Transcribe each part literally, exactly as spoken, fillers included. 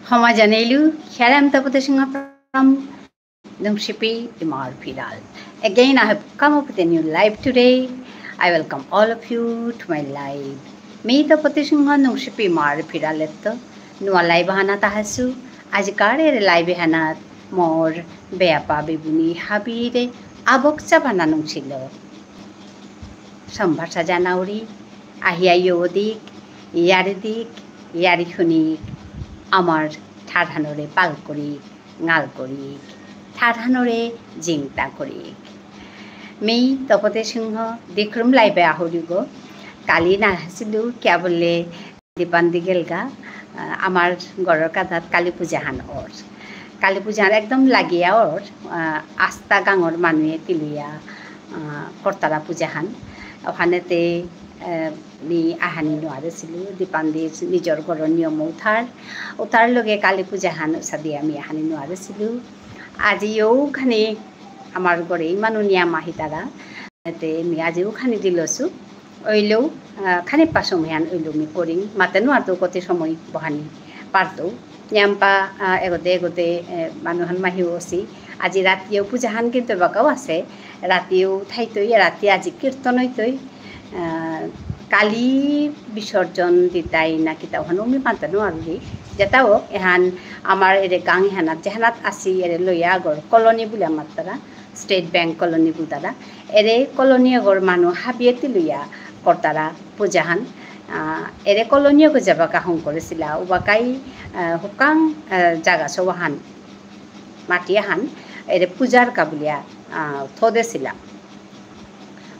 হমা জানেইলু, here I am Tapati Singha from Nungshipi Imar Phiral. Again, I have come up with a new live today. I welcome all of you to my live. মি তপতি সিংহ নুংশিপি ইমার ফিরালেত্ত নুয়া live হানাত আহেসু। আজিকার এরে live হানাত মোর বেয়াপা বেবুনি হাবিরে আবক চাবানা নুংশিল। সম্ভাষা জানাউরি, আহিয়া ইয়ো দিক, ইয়ারি দিক, ইয়ারি হুনিক, আমার ঠারহানরে পাল করিক, ঙাল করিক, ঠারহানরে জিংতা করিক। মি তপতি সিংহ দিখরুম live এ আহুরিগো। কালি না আসিলু, কিয়া বুললে দীপান্দি গেলগা, আহ, আমার ঘরর কাদাত কালী পূজাহান অর। কালী পূজাহান একদম লাগিয়া অর, আহ, আস্তা গাঙর মানুয়ে তিলুয়া, আহ, করতারা পূজাহান। ওহানেতে, আহ, মি আহানি নুয়ারেসিলু, দীপান্দির নিজর ঘরর নিয়ম উঠার, উঠার লগে কালী পূজাহান উসাদিয়া মি আহানি নুয়ারেসিলু। আজিও খানি আমার ঘরে মানু নিয়াম আহিতারা, এতে মি আজিও খানি দিলসু। অইলেও, আহ, খানি পাসম হেয়ান অইলেও মি করিং, মাতে নুয়ারতো কতি সময় বহানি পারতো। নিয়ামপা, আহ, এগোতে এগোতে, এ, মানুহান মাহিও অসি। আজি রাতিও পূজাহান কিন্তু বাকাও আছে। রাতিও থাইতই, রাতি আজি কীর্তন হইতই। আহ, কালি বিসর্জন দিতাই না কিতা ওহানো মি মাতে নুয়ারুরি। যেতাও এহান আমার এরে গাঙ এহানাত, যেহানাত আসি এরে লইয়া আগর কলোনি বুলে মাত্তারা। State Bank Colony বুলতারা। এরে কলোনি আগর মানু হাবিয়ে তিলুয়া করতারা পূজাহান। আহ, এরে কলোনি আগর যাবাকা হঙকরেসিলা, উবাকাই, আহ, হুকাং, আহ, জাগা সবাহান, মাটি আহান, এরে পূজার কা বুলিয়া, আহ, থদেসিলা।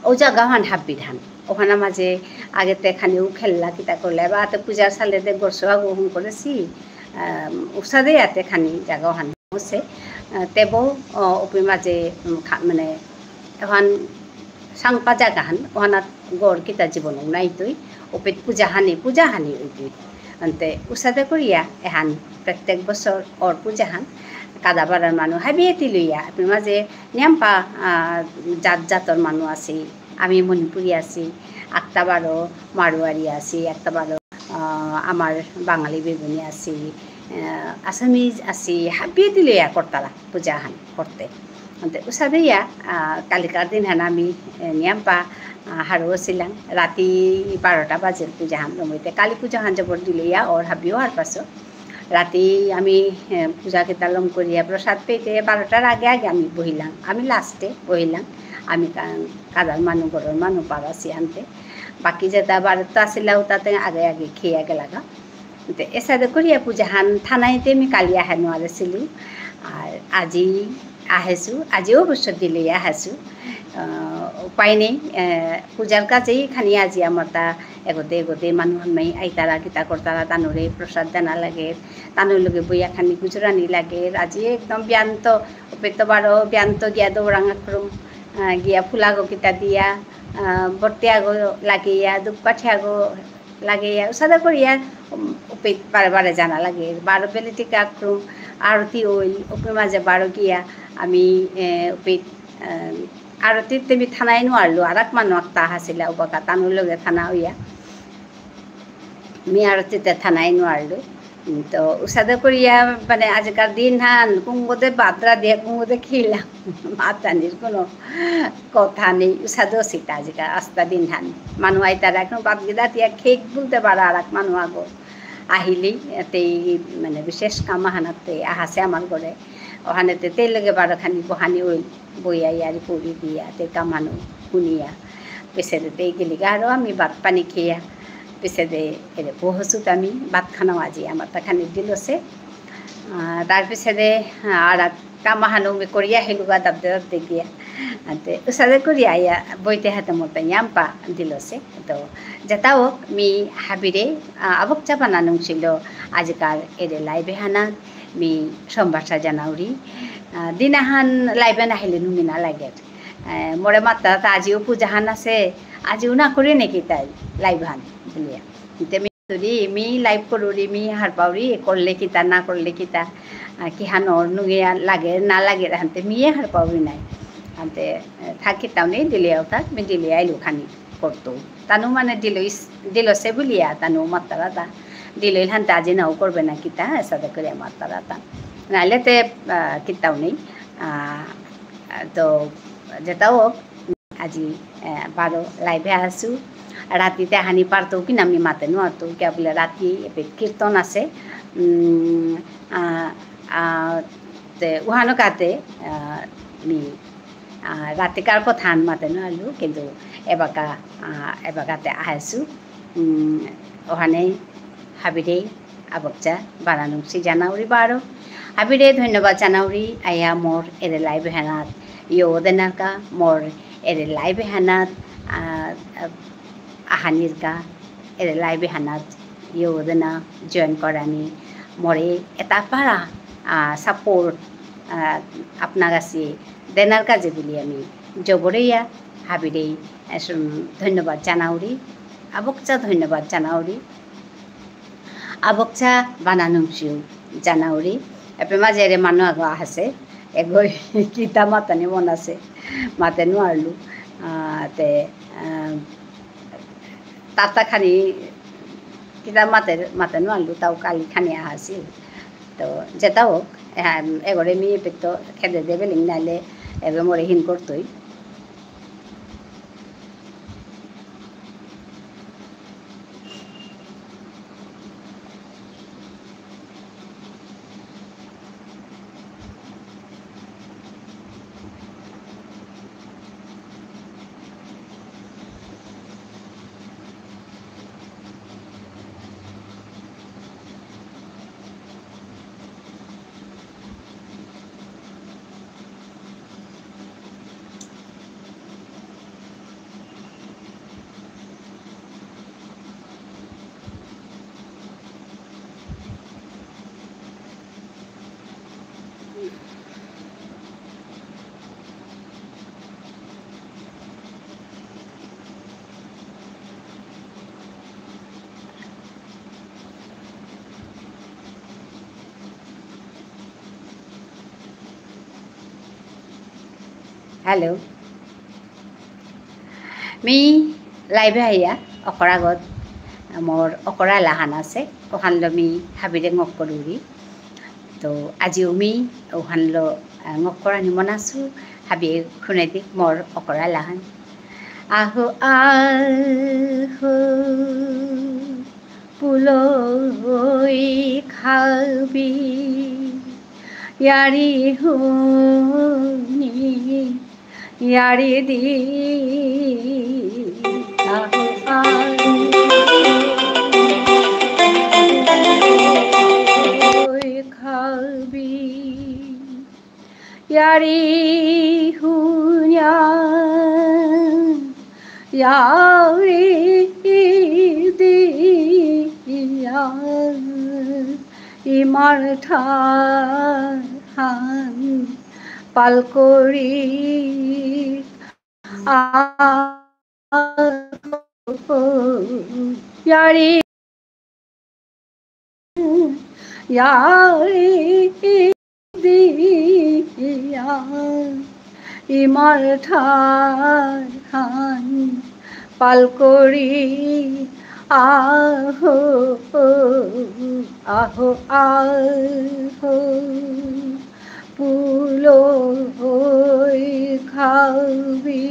ও জাগাহান হাব্বিরহান। ওহানা মাঝে আগেতে খানি উ খেললা কিতা করলে, বা আতে পূজার সালেদে গরসো আগো হঙকরেসি, আহ, উসাদে আতে খানি জাগাহান। অসে, আহ, তেবো, আহ, উপি মাঝে, উম, খা-, মানে, এহান সাংপা জাগাহান, ওহানাত গর কিতা জীবন নাইতই, উপিত পূজাহানি, পূজাহানি উপিত। আনতে উসাদে করিয়া, এহান প্রত্যেক বছর অর পূজাহান, কাদাবারার মানু হাবিয়ে তিলুয়া, উপি মাঝে নিয়ামপা, আহ, জাত জাতর মানু আসি, আমি মণিপুরী আসি, আক্তাবারো মারোয়ারি আসি, আক্তাবারো আহ, আমার বাঙালি বেবুনি আসি, আহ, আসামিজ আসি, হাবিয়ে তিলুয়া করতারা পূজাহান করতে। আনতে উসাদে ইয়া, আহ, কালিকার দিনহান আমি, এ, নিয়ামপা, আহ, হারৌ আসিলাং। রাতি বারোটা বাজের পূজাহান লমইতে। কালী পূজাহান জবর দিলুয়া অর হাবিও হারপাসো। রাতি আমি, এ, পূজা কিতা লম করিয়া প্রসাদ পেতে বারোটার আগে আগে আমি বহিলাং। আমি last এ বহিলাং। আমি কা-, কাদার মানু, গরর মানু পার আসি আনতে। বাকি যেতা বারোটা আসিলা, উতাতে আগে আগে খেয়া গেলাগা। তে এসাদে করিয়া পূজাহান থানাইতে আমি কালি আহা নুয়ারেসিলু। আর আজি আহেসু, আজিও অবশ্য দিলুয়া আহেসু। আহ, উপায় নেই, আহ, পূজার কাজেই খানি আজি আমার তা এগোতে এগোতে মানু আমি আইতারা কিতা করতারা তানুরে প্রসাদ দানা লাগে, তানুর লগে বইয়া খানি গুজরানি লাগে। আজি একদম বিয়ান্ত, উপেত বারো বিয়ান্ত গিয়া দৌড়াং আক্রম, আহ, গিয়া ফুলাগো কিতা দিয়া, আহ, বর্তিয়াগো লাগিয়া, ধূপকাঠিয়াগো লাগে ইয়া, উসাদে করিয়া, উম, উপেত বারে বারে জানা লাগে। বারো বেলিটিকা আক্রম আরতি অইল, উপে মাঝে বারো গিয়া আমি, এ, উপেত, এ, আরতিতে মি থানাই নুয়ারলু, আরাক মানু আক্তা আসিলা, উবাকা তানুর লগে থানা অইয়া। মি আরতিতে থানাই নুয়ারলু। উম, তো উসাদে করিয়া, মানে, আজিকার দিনহান, কুঙ্গদে বাতরা দিয়া, কুঙ্গদে খিলা, মাতানির কোনো কথা নেই, উসাদে অসিতা আজিকার আস্তা দিনহান। মানু আইতারা এখন বাদ গিদা তিয়া খেক বুলতে পারা আর এক মানু আগো। আহিলি, এতেই, মানে, বিশেষ কাম আহানাতে আহাসে আমার ঘরে। ওহানেতে তেই লগে বারো খানি বহানি অইল, বইয়া ইয়ারি পড়ি দিয়া, তে কামানো হুনিয়া। পিছেদে তেই গেলিগা আরো আমি ভাত পানি খেয়া। পিছেদে এরে বহসুত আমি ভাত খানাও আজি আমার তা খানি দিলসে। আহ, তার পিছেদে, আহ, আর এক কামাহানো মি করিয়া হেলুগা দাবদে দাবদে গিয়া। আনতে উসাদে করিয়া ইয়া বইতে হাতে মতো ইয়াম্পা দিলসে। তো যেতাও মি হাবিরে, আহ, আবক চাপানা নুংসিল আজিকার এরে live হানা মি সম্ভাষা জানাউরি। আহ, দিনাহান live এ নাহিলে নুমিনা লাগে। আহ, মোরে মাত্রা তা আজিও পূজাহান আছে, আজিও না করে নাকি তাই live হান বুলিয়া। তে মি যদি মি live করুরি, মি হারপাউরি, করলে কিতা, না করলে কিতা, আহ, কিহান অর নুঙে লাগে, না লাগে, হানতে মিয়ে হারপাউরি নাই। হানতে, আহ, থাকি তাউনি দিলে আও থাক, মি দিলে আইলু খানি করতো। তানু মানে দিল ইস-, দিলসে বুলিয়া, তানু মাত্রা তা। দিলইল হানতে আজি নাও করবে না কিতা, এসাদে করে আমার তারা তা। নাইলে তে, আহ, কিতাও নেই। আহ, তো যেটা হোক, আজি, আহ, বারো live এ আসু। রাতিতে হানি পারতো কি না আমি মাতে নো আর তো কিয়া বুলে রাতি এপে কীর্তন আছে। উম, আহ, আহ, তে উহানো কাতে, আহ, মি, আহ, রাতিকার কথা হান মাতে নো আলু, কিন্তু এবাকা, আহ, এবাকাতে আহেসু। উম, ওহানে হাবিরে আবকচা বানানুংসি জানাউরি বারো। হাবিরে ধন্যবাদ জানাউরি, আয়া মোর এরে live হানাত ইয়ো দেনারকা, মোর এরে live হানাত, আহ, আহানিরকা, এরে live হানাত ইয়ো দেনা join করানি, মোরে এতা পারা, আহ, support, আহ, আপনার কাছে দেনার কাজে বুলি আমি জবরেয়া হাবিরে, আহ, ধন্যবাদ জানাউরি, আবকচা ধন্যবাদ জানাউরি। আবকচা বানানুংসিউ জানাউরি। এপে মাঝে এরে মানু আগো আহেসে। এগো কিতা মাতানি মন আছে। মাতে নুয়ারলু। আহ, তে, আহ, তাতা খানি কিতা মাতে, মাতে নুয়ারলু, তাও কালি খানি আহাসিল। তো, যেটা হোক, আহ, এগোরে মি পেতো খেদে দেবে লিং নাইলে এগো মোরে হিন করতই। Hello. মি live এ আইয়া অকরাগত মোর অকরা লাহান আছে, ওহানলো মি হাবিরে ঙক করুরি। তো আজিও মি ওহানলো, আহ, ঙক করানি মনাসু, হাবিয়ে শুনে দিক মোর অকরা লাহান। আহো, আহো, পুলই খাবি, য়ারি হুনি, য়ারি দি, আহো, আহো, পুলই খাবি। য়ারি হুনিয়া, য়ারি দিয়া, ইমার ঠারহান পালকরি, আ, য়ারি য়ারি দিয়া, ইমার ঠারহান পালকরি, আহো, আহো, আহো, পুলই খাবি,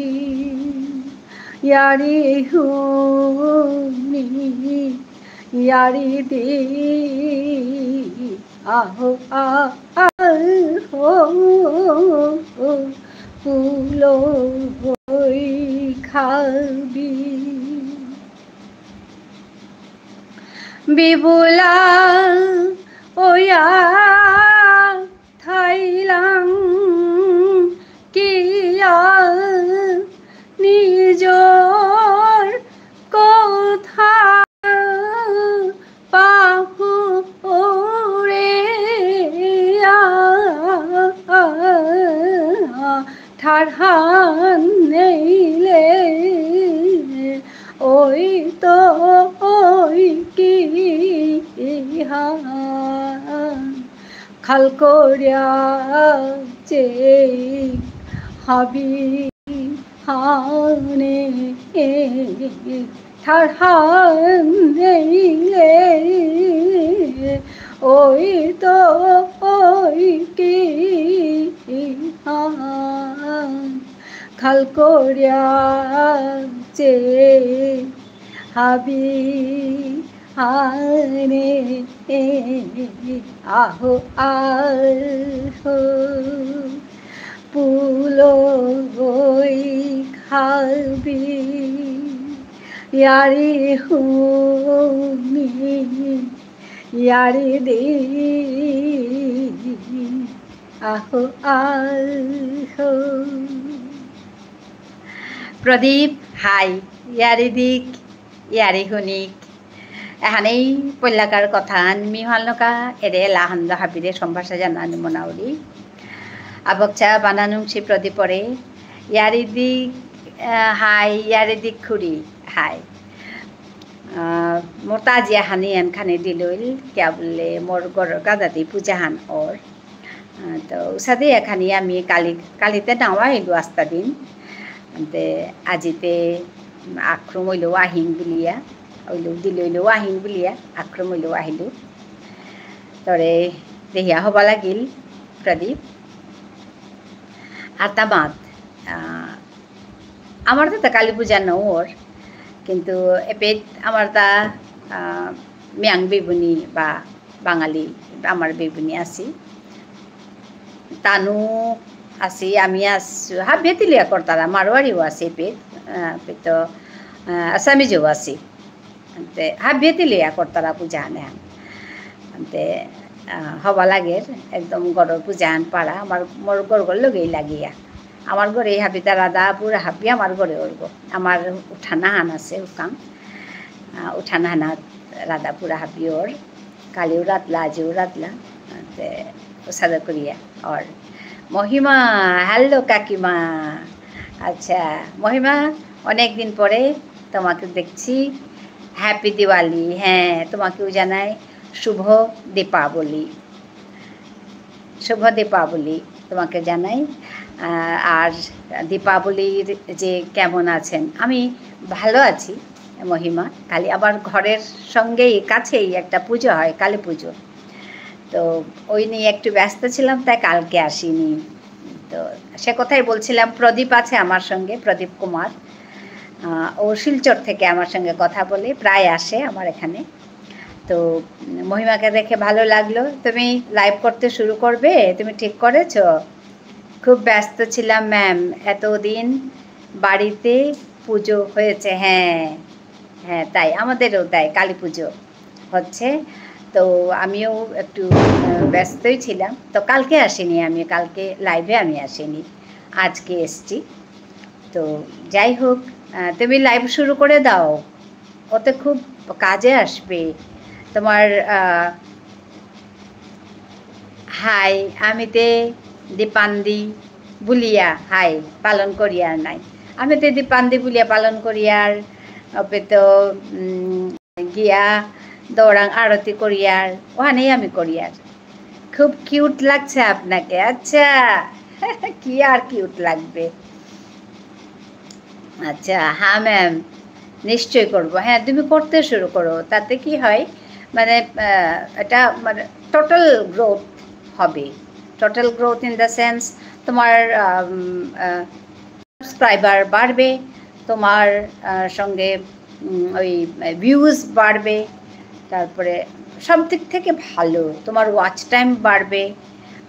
য়ারি হুনি, য়ারি দি, আহো, আ, আহো, পুলই খাবি। বিবুলা ওয়া থাইলাং কিয়া নিজর কথা পাহুরিয়া, ঠারহান নেইলে ওই তো ওই কি হান। খাল করিয়া চেই হাবি হানে ঠারহান নেইলে ওই তো ওই কি হান খাল করিয়া চে হাবি হানে আহো আহো পুলই খাবি ইয়ারি হুনি ইয়ারি দি আহো আহো। প্রদীপ, হাই, ইয়ারি দিক, ইয়ারি হুনিক। এহানেই পল্লাকার কথা আন মি হালকা এরে লাহান্দ হাবিরে সম্ভাষা জানানি মনাউরি। আবকচা বানানুংসি প্রদীপরে, ইয়ারি দিক, আহ, হাই, ইয়ারি দিক খুরি, হাই। আহ, মোর তাজি হানি এনখানি দিলইল, কিয়া বুললে মোর গর গাদাতি পূজা হান অর। আহ, তো উসাদে এখানি আমি কালি, কালিতে নাওয়া ইলু আস্তা দিন। আনতে আজিতে আক্রম হইল আহিং বুলিয়া, হইল দিল হইল আহিং বুলিয়া, আক্রম হইল আহিলু। তরে দেহিয়া হবা লাগিল প্রদীপ। আর তামাত, আহ, আমার তো কালী পূজা নওর, কিন্তু এপেত আমার তা, আহ, মিয়াং বেবুনি বা বাঙালি আমার বেবুনি আছি। তানু আছি, আমি আছি, হাবিয়ে তিলিয়া করতারা, মারোয়ারিও আছি এপেত, আহ, এপেত, আহ, আসামিজও আছি। আনতে হাবিয়ে তিলিয়া করতারা পূজা আনে আন। আনতে, আহ, হবা লাগের, একদম গরর পূজা আন পারা, আমার মোর গরগর লগেই লাগিয়া। আমার ঘরে হাবিতা রাধা পুরা হাবি আমার ঘরে ওরগো। আমার উঠানা হান আছে উকাং। আহ, উঠানা হানা রাধা পুরা হাবি ওর। কালিও রাতলা, আজিও রাতলা। আনতে উসাদা করিয়া। আর মহিমা, হ্যালো কাকিমা। আচ্ছা, মহিমা, অনেক দিন পরে তোমাকে দেখছি। হ্যাপি দিওয়ালি। হ্যাঁ, তোমাকেও জানাই শুভ দীপাবলি। শুভ দীপাবলি তোমাকে জানাই। আহ, আর দীপাবলির যে কেমন আছেন? আমি ভালো আছি মহিমা। কালি আমার ঘরের সঙ্গেই, কাছেই একটা পুজো হয়, কালী পুজো। তো ওই নিয়ে একটু ব্যস্ত ছিলাম, তাই কালকে আসিনি। তো সে কথাই বলছিলাম, প্রদীপ আছে আমার সঙ্গে, প্রদীপ কুমার। আহ, ও শিলচর থেকে আমার সঙ্গে কথা বলে, প্রায় আসে আমার এখানে। তো, উম, মহিমাকে দেখে ভালো লাগলো। তুমি লাইভ করতে শুরু করবে? তুমি ঠিক করেছো? খুব ব্যস্ত ছিলাম ম্যাম, এতদিন বাড়িতে পুজো হয়েছে। হ্যাঁ, হ্যাঁ, তাই, আমাদেরও তাই, কালী পুজো হচ্ছে। তো আমিও একটু, আহ, ব্যস্তই ছিলাম। তো কালকে আসিনি আমি, কালকে লাইভে আমি আসিনি, আজকে এসছি। তো যাই হোক, আহ, তুমি লাইভ শুরু করে দাও, ওতে খুব কাজে আসবে তোমার। আহ, হাই, আমি তে দীপান্দি বুলিয়া হাই পালন করিয়ার নাই। আমি তে দীপান্দি বুলিয়া পালন করিয়ার, ওপে তো, উম, গিয়া দৌড়াং আরতি করিয়ার, ওখানেই আমি করিয়ার। খুব কিউট লাগছে আপনাকে। আচ্ছা, কি আর কিউট লাগবে? আচ্ছা, হ্যাঁ ম্যাম, নিশ্চয় করব। হ্যাঁ, তুমি করতে শুরু করো, তাতে কি হয়, মানে, আহ, এটা মানে টোটাল গ্রোথ হবে। Total growth in the sense, তোমার, আম, আহ, সাবস্ক্রাইবার বাড়বে, তোমার, আহ, সঙ্গে, উম, ওই, আহ, ভিউজ বাড়বে, তারপরে সব দিক থেকে ভালো, তোমার ওয়াচ টাইম বাড়বে,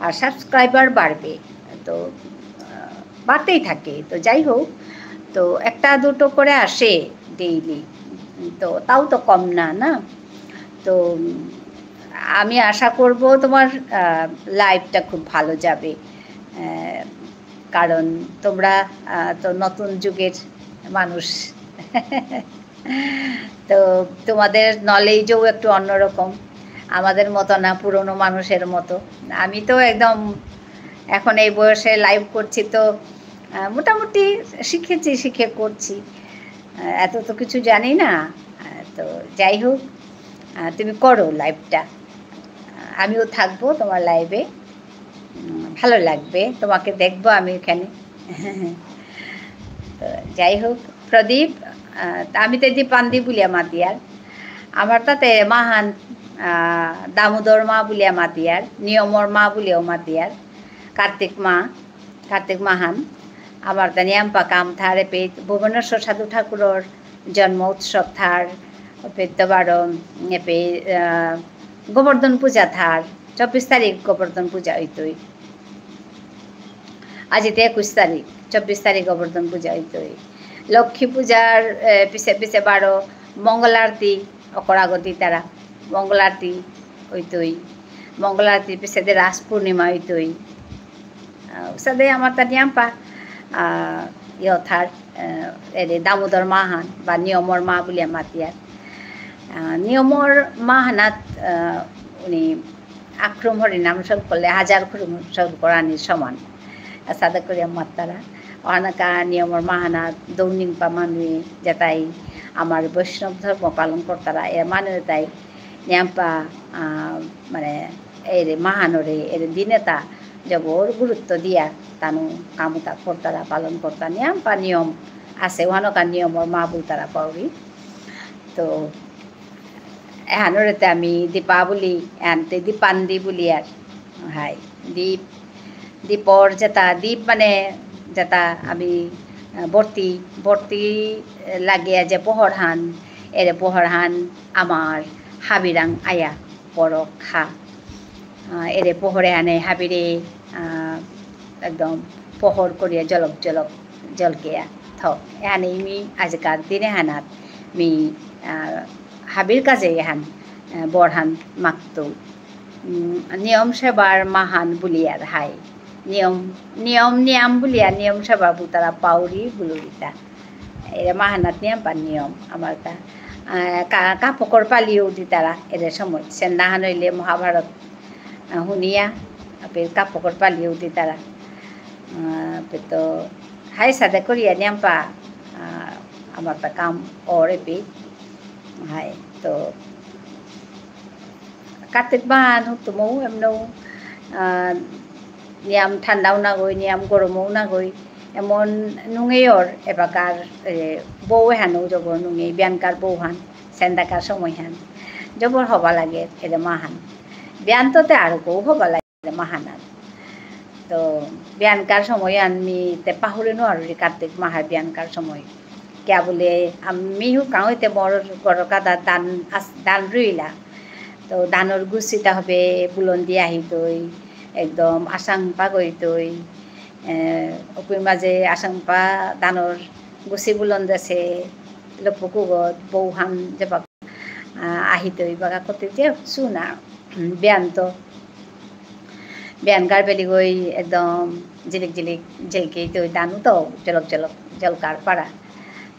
আর সাবস্ক্রাইবার বাড়বে। তো, আহ, বাড়তেই থাকে। তো যাই হোক, তো একটা দুটো করে আসে ডেইলি, তো তাও তো কম না, না? তো, উম, আমি আশা করব তোমার, আহ, লাইভটা খুব ভালো যাবে। আহ, কারণ তোমরা, আহ, তো নতুন যুগের মানুষ। তো তোমাদের নলেজও একটু অন্যরকম, আমাদের মতো না, পুরনো মানুষের মতো। আমি তো একদম এখন এই বয়সে লাইভ করছি, তো, আহ, মোটামুটি শিখেছি, শিখে করছি। আহ, এত তো কিছু জানি না। আহ, তো যাই হোক, আহ, তুমি করো লাইভটা, আহ, আমিও থাকবো তোমার লাইভে। উম, ভালো লাগবে, তোমাকে দেখবো আমি ওখানে। তো যাই হোক, প্রদীপ, আহ, তা আমি তে দীপান্দি বুলিয়া মাতিয়ার। আমার তাতে মাহান, আহ, দামোদর মা বুলিয়া মাতিয়ার, নিয়মর মা বুলিয়াও মাতিয়ার, কার্তিক মা, কার্তিক মাহান। আমার তা নিয়াম্পা কাম থার এপে ভুবনেশ্বর সাধু ঠাকুরর জন্ম উৎসব থার, এপে তো বারো, এপে, আহ, গোবর্ধন পূজা থার, চব্বিশ তারিখ গোবর্ধন পূজা হইতই। আজি তো একুশ তারিখ, চব্বিশ তারিখ গোবর্ধন পূজা হইতই। লক্ষ্মী পূজার, এ, পিছে পিছে বারো মঙ্গল আরতি, অকরাগতি তারা মঙ্গল আরতি হইতই। মঙ্গল আরতির পিছে দে রাস পূর্ণিমা হইতই। আহ, সাদে আমার তা নিয়াম্পা, আহ, ইয়থার, আহ, এরে দামোদর মাহান বা নিয়মর মা বুলিয়া মাতিয়ার। আহ, নিয়মর মাহানাত, আহ, উনি আক্রম হরিনাম সল করলে হাজার খুরুম সল করানির সমান। সাদা করিয়া মাত্তারা। অহানাকা নিয়মর মাহানা দৌনিংপা মানুয়ে যেতাই আমার বৈষ্ণব ধর্ম পালন করতারা। এ মানুয়ে তাই নিয়াম্পা, আহ, মানে, এরে মাহানরে, এরে দিনেতা জবর গুরুত্ব দিয়া তানু কামতা করতারা, পালন করতা নিয়াম্পা নিয়ম আছে। অহানকা নিয়মর মা বুলতারা পাউরি। তো এহানরে তে আমি দীপাবলি, এহানতে দীপান্দি বুলিয়ার। হাই, দীপ, দীপর যেতা, দীপ মানে যেতা আমি, আহ, বর্তি, বর্তি লাগিয়া যে পোহরহান, এরে পোহরহান আমার হাবিরাং আয়া পরক হা। আহ, এরে পোহরে আনে হাবিরে, আহ, একদম পোহর করিয়া জলক জলক জলকেয়া থক। এহানে মি আজিকার দিনে হানাত মি, আহ, হাবির কাজে এহান, আহ, বরহান মাকতু। উম, নিয়ম সেবার মাহান বুলিয়ার হাই। নিয়ম, নিয়ম নিয়াম বুলিয়া নিয়ম সেবা বুতারা পাউরি বুলুরিতা। এরে মাহানাত নিয়াম্পা নিয়ম আমার তা। আহ, কা-, কাপকর পালিও দিতারা এরে সময়। সেন্দাহান হইলে মহাভারত, আহ, হুনিয়া, আপে কাপকর পালিও দিতারা। আহ, আপে তো হাই সাদে করিয়া নিয়াম্পা, আহ, আমার তা কাম অরে পে। হাই, তো কার্তিক মাহান হুতুমৌ এমনৌ, আহ, নিয়াম ঠান্ডাও নাগই, নিয়াম গরমও নাগই, এমন নুঙেয়র এবাকার, এ, বউ এহানও জবর নুঙেই, বিয়ানকার বউহান, সেন্দাকার সময়হান, জবর হবা লাগে এরে মাহান। বিয়ান তো তে আরো বউ হবা লাগে। মাহানাত। তো বিয়ানকার সময় আমি তে পাহুরে নুয়ারুরি কার্তিক মাহার বিয়ানকার সময়। কিয়া বুলে আমি হুকাং হইতে মোর গরকাদা ধান আস-, ধান রুইলা। তো ধানর গুছিতা হবে বুলন্দি আহিতই, একদম আসাং পাগইতই। এ, অকুই মাঝে আসাং পা ধানর গুছি বুলন্দেসে, লপুকুগত, বৌহান যেবাকা, আহ, আহিতই বাকা করতে যে চুনা, উম, বিয়ান তো। বিয়ান গার বেলি গই একদম জিলিক জিলিক জিলকে তো দানু তো জলক জলক জলকার পারা।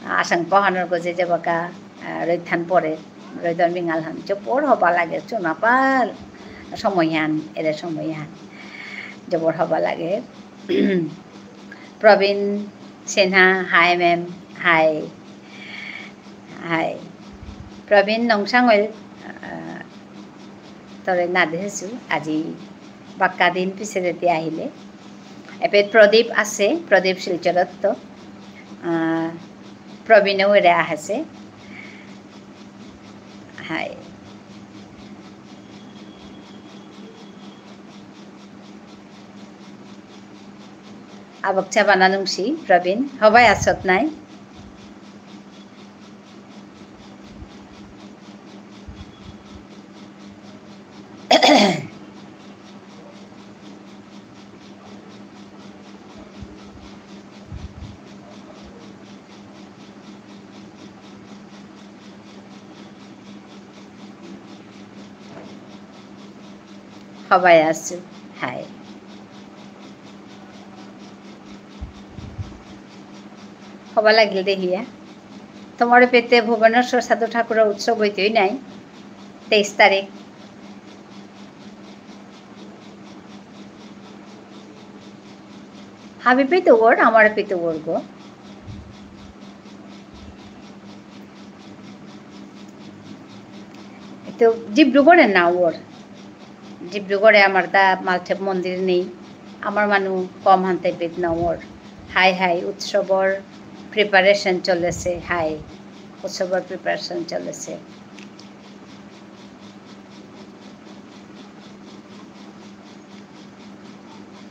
আসাং পাহানর গজে যেবাকা, আহ, রৈথান পরে, রৈদর মিঙাল হান জবর হবা লাগে, চুনা পাল সময় হান, এরে সময় হান। জবর হবা লাগে। Prabin Sinha, hi ma'am, hi. Hi. Prabin নংসাং ওয়েল, আহ, তরে না দেহেসু, আজি বাক্কা দিন পিছে যেতে আহিলে। এপে প্রদীপ আছে, প্রদীপ শিলচরত্ত। আহ, প্রবীণও এরে আহেছে। হাই। আবক চাবানা নুংসি, প্রবীণ, হবাই আসত নাই? হবাই আছো, হাই। হবা লাগিল দেহিয়া। তোমার পেতে ভুবনেশ্বর সাধু ঠাকুরের উৎসব হইতেই নাই, তেইশ তারিখ। হাবি পেতে ওর, আমার পেতে ওর গো। তো ডিব্রুগড়ে না ওর। ডিব্রুগড়ে আমার তা মালঠেপ মন্দির নেই। আমার মানু কম হানতে পেত না ওর। হাই হাই, উৎসবর preparation চলেছে, হাই। উৎসবর preparation চলেছে।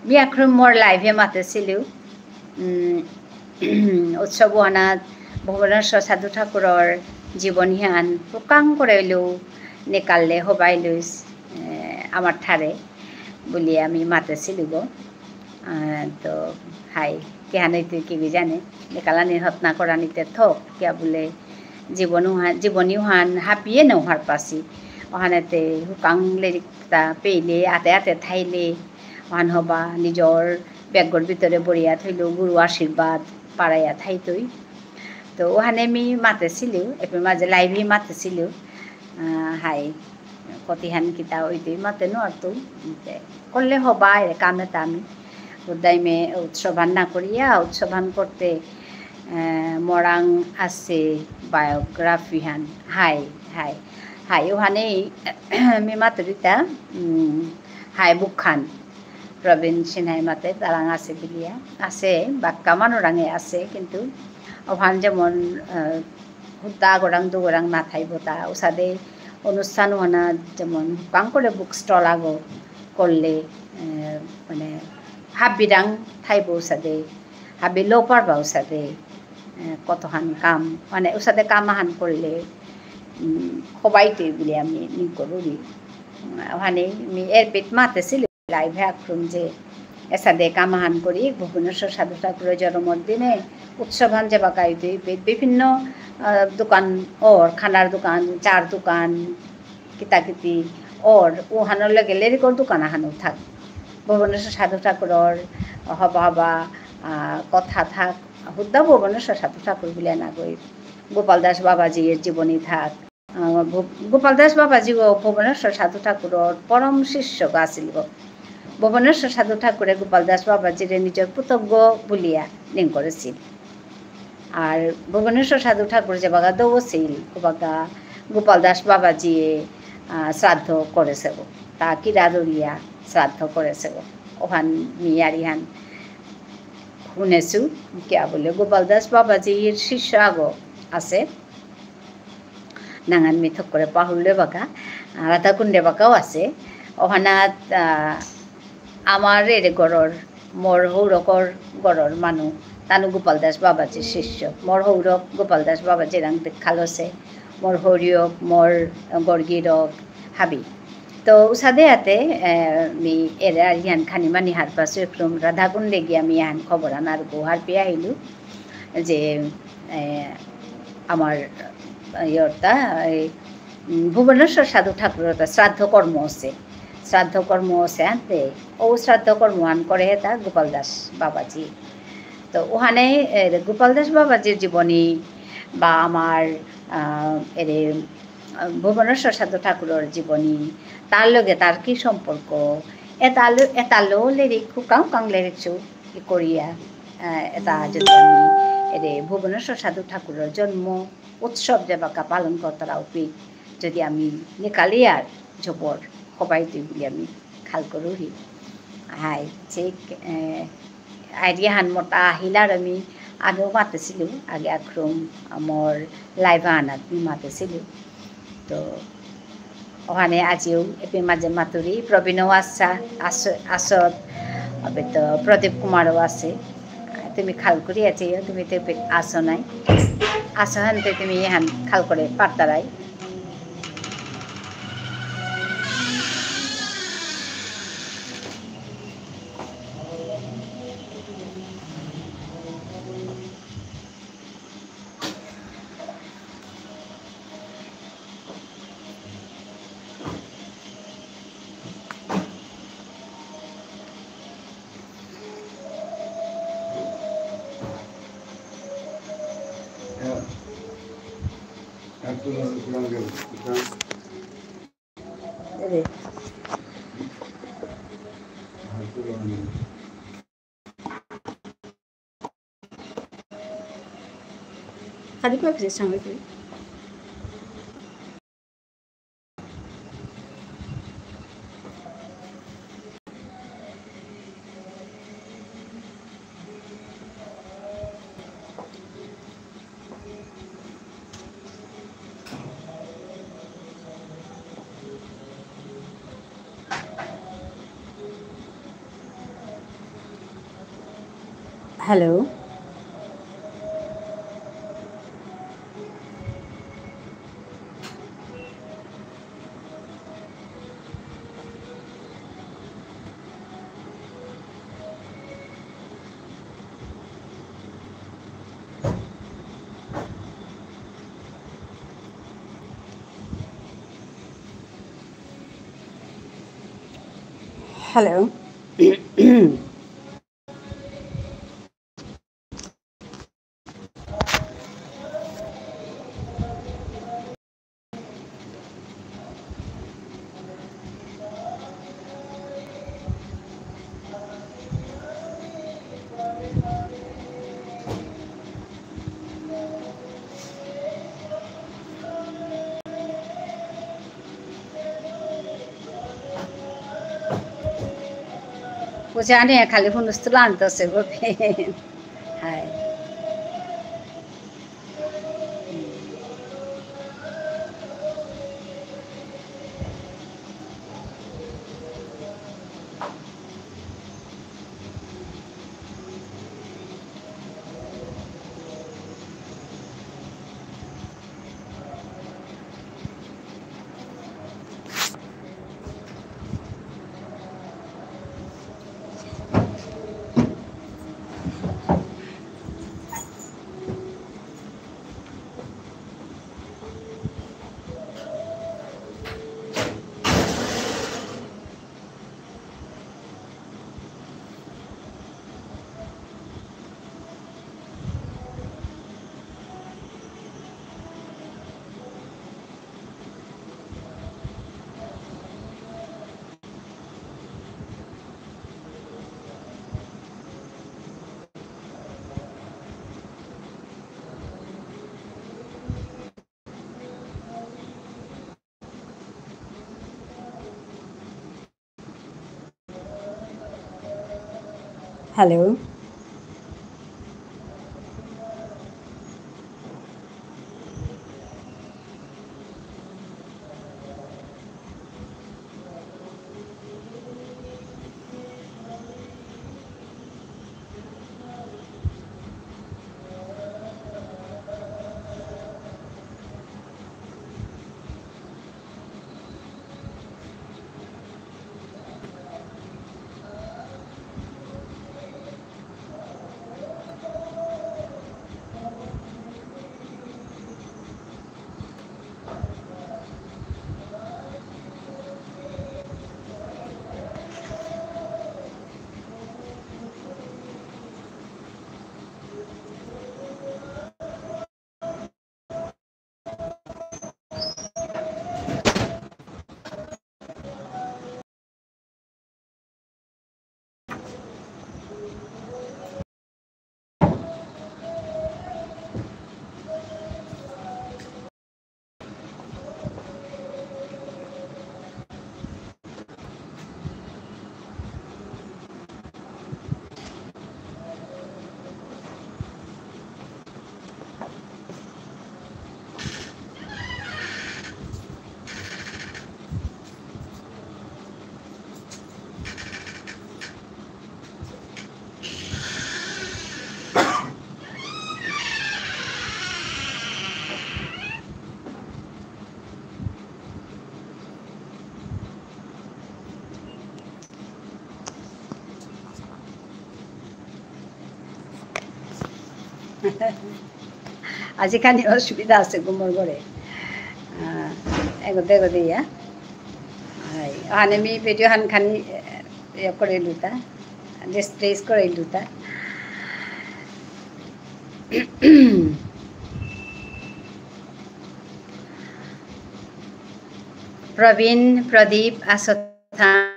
মি এখন মোর live-এ মাতেছিলু, উম, উৎসব ওহানাত ভুবনেশ্বর সাধু ঠাকুরর জীবনীহান হুকাং করেলু নিকাললে হবাই লুইস, এ, আমার ঠারে বুলিয়া মি মাতেছিলু গো। আহ, তো হাই, কিহান ইতই কিবি জানে, নিকালানি হতনা করানিতে থক, কিয়া বুলে জীবন উহান, জীবনী উহান হাবিয়ে নৌ হারপাসি। ওহানেতে হুকাং লেরিকতা পেইলে, আতে আতে থাইলে, ওহান হবা নিজর বেগর ভিতরে বরিয়া থইলেউ গুরু আশীর্বাদ পারাইয়া থাইতই। তো ওহানে মি মাতেছিলু, এপে মাঝে live-এ মাতেছিলু, আহ, হাই, কতিহান কিতা ওইতই মাতে নুয়ারতু, তে করলে হবা, এরে কামে তামি। উদ্দাইমে উৎসবহান না করিয়া, উৎসবহান করতে, আহ, মরাং আছে biography হান, হাই, হাই, হাই, ওহানেই মি মাতুরিতা, উম, হাই বুকহান। প্রবীণ সিনহাই মাতে, তারাং আছে বুলিয়া। আছে, বাক্কা মানুরাঙে আছে, কিন্তু ওহান যেমন, আহ, হুদ্দা আগরাং দুগরাং না থাইব তা, উসাদে অনুষ্ঠান ওহানা যেমন হুকাং করে book stall আগো করলে, আহ, মানে, হাবিরাং থাইব উসাদে, হাবি লো পারবা উসাদে, আহ, কতহান কাম, মানে, উসাদে কাম আহান করলে, উম, হবাইতই বুলিয়া মি, মি করুরি। উম, ওহানে মি এর পিত মাতেছিল। Live-এ আক্রম যে এসাদে কামাহান করি, ভুবনেশ্বর সাধু ঠাকুরর জন্মর দিনে উৎসবহান যেবাকা ইতই বি-, বিভিন্ন, আহ, দোকান অর, খানার দোকান, চার দোকান, কিতাকিতি অর, ওহানর লগে লেরিকর দোকান আহানও থাক। ভুবনেশ্বর সাধু ঠাকুরর হবা হবা, আহ, কথা থাক, হুদ্দা ভুবনেশ্বর সাধু ঠাকুর বুলিয়া না গই, গোপাল দাস বাবাজির জীবনী থাক, আহ, ভূ-, গোপাল দাস বাবাজিগো ভুবনেশ্বর সাধু ঠাকুরর পরম শিষ্যগ আছিল গো। ভুবনেশ্বর সাধু ঠাকুরে গোপাল দাস বাবাজিরে নিজর পুতগ বুলিয়া নিঙ করেছিল। আর ভুবনেশ্বর সাধু ঠাকুর যেবাকা দৌ আছিল, ওবাকা গোপাল দাস বাবাজিয়ে, আহ, শ্রাদ্ধ করেছে গো। তা কিরা দরিয়া শ্রাদ্ধ করেছে গো। ওহান মি ইয়ারিহান শুনেছু, কিয়া বুলে গোপাল দাস বাবাজির শিষ্য আগো আছে। নাঙহান মি থক করে পাহুরলে বাকা, আহ, রাধাকুণ্ডে বাকাও আছে। ওহানাত, আহ, আমার এরে ঘরর, মোর হৌরকর ঘরর মানু, তানু গোপাল দাস বাবাজির শিষ্য। মোর হৌরক গোপাল দাস বাবাজিরাং দীক্ষা লসে, মোর হৌরিয়ক, মোর গর্গিরক, হাবি। তো উসাদে আতে, আহ, মি এরে আর ইয়ান খানি মানি হারপাসু একরম রাধাকুণ্ডে গিয়া মি ইয়ান খবর আনার গো হারপি আহিলু। যে, এ, আমার, এ, ইয়রতা, এই, উম, ভুবনেশ্বর সাধু ঠাকুরতা শ্রাদ্ধ কর্ম আছে। শ্রাদ্ধ কর্ম আছে আনতে, ও শ্রাদ্ধ কর্ম আন করে হেতা গোপাল দাস বাবাজি। তো ওখানে, এ, গোপাল দাস বাবাজির জীবনী বা আমার, আহ, এরে, আহ, ভুবনেশ্বর সাধু ঠাকুরর জীবনী, তার লগে তার কি সম্পর্ক, এতালো, এতালো লেরিক, হুকাং হুকাং লেরিক চু, ই করিয়া, আহ, এতা যদি আমি এরে ভুবনেশ্বর সাধু ঠাকুরর জন্ম উৎসব যেবাকা পালন করতারা উপি যদি আমি নিকালিয়ার জবর হবা ইতই বুলি আমি খাল করুরি। হাই, ঠিক, আহ, idea হান মোটা আহিল আর আমি আগেও মাতেছিলু, আগে আক্রম মোর live আনাত মি মাতেছিলু। তো ওখানে আজিও এপি মাঝে মাতুরি, প্রবীণও আসা, আস-, আসত, আবে তো প্রদীপ কুমারও আছে। তুমি খাল করি আছে, তুমি তো এপি আসো নাই। আসো হানতে তুমি এহান খাল করে পারতারাই। খালি কয়েক পিস সামনে তুই। Hello. Hello. পূজা নিয়ে খালি হুলস্থুল আনতেছে গো। হাই। Hello. আজি খানি অসুবিধা আছে ঘুমর ঘরে। আহ, এগো দেখো দিয়া। হাই, অহানে মি video হান খানি, এ, ইয়ে করে লুতা, displace করে লুতা। প্রবীণ, প্রদীপ, আসো থাং।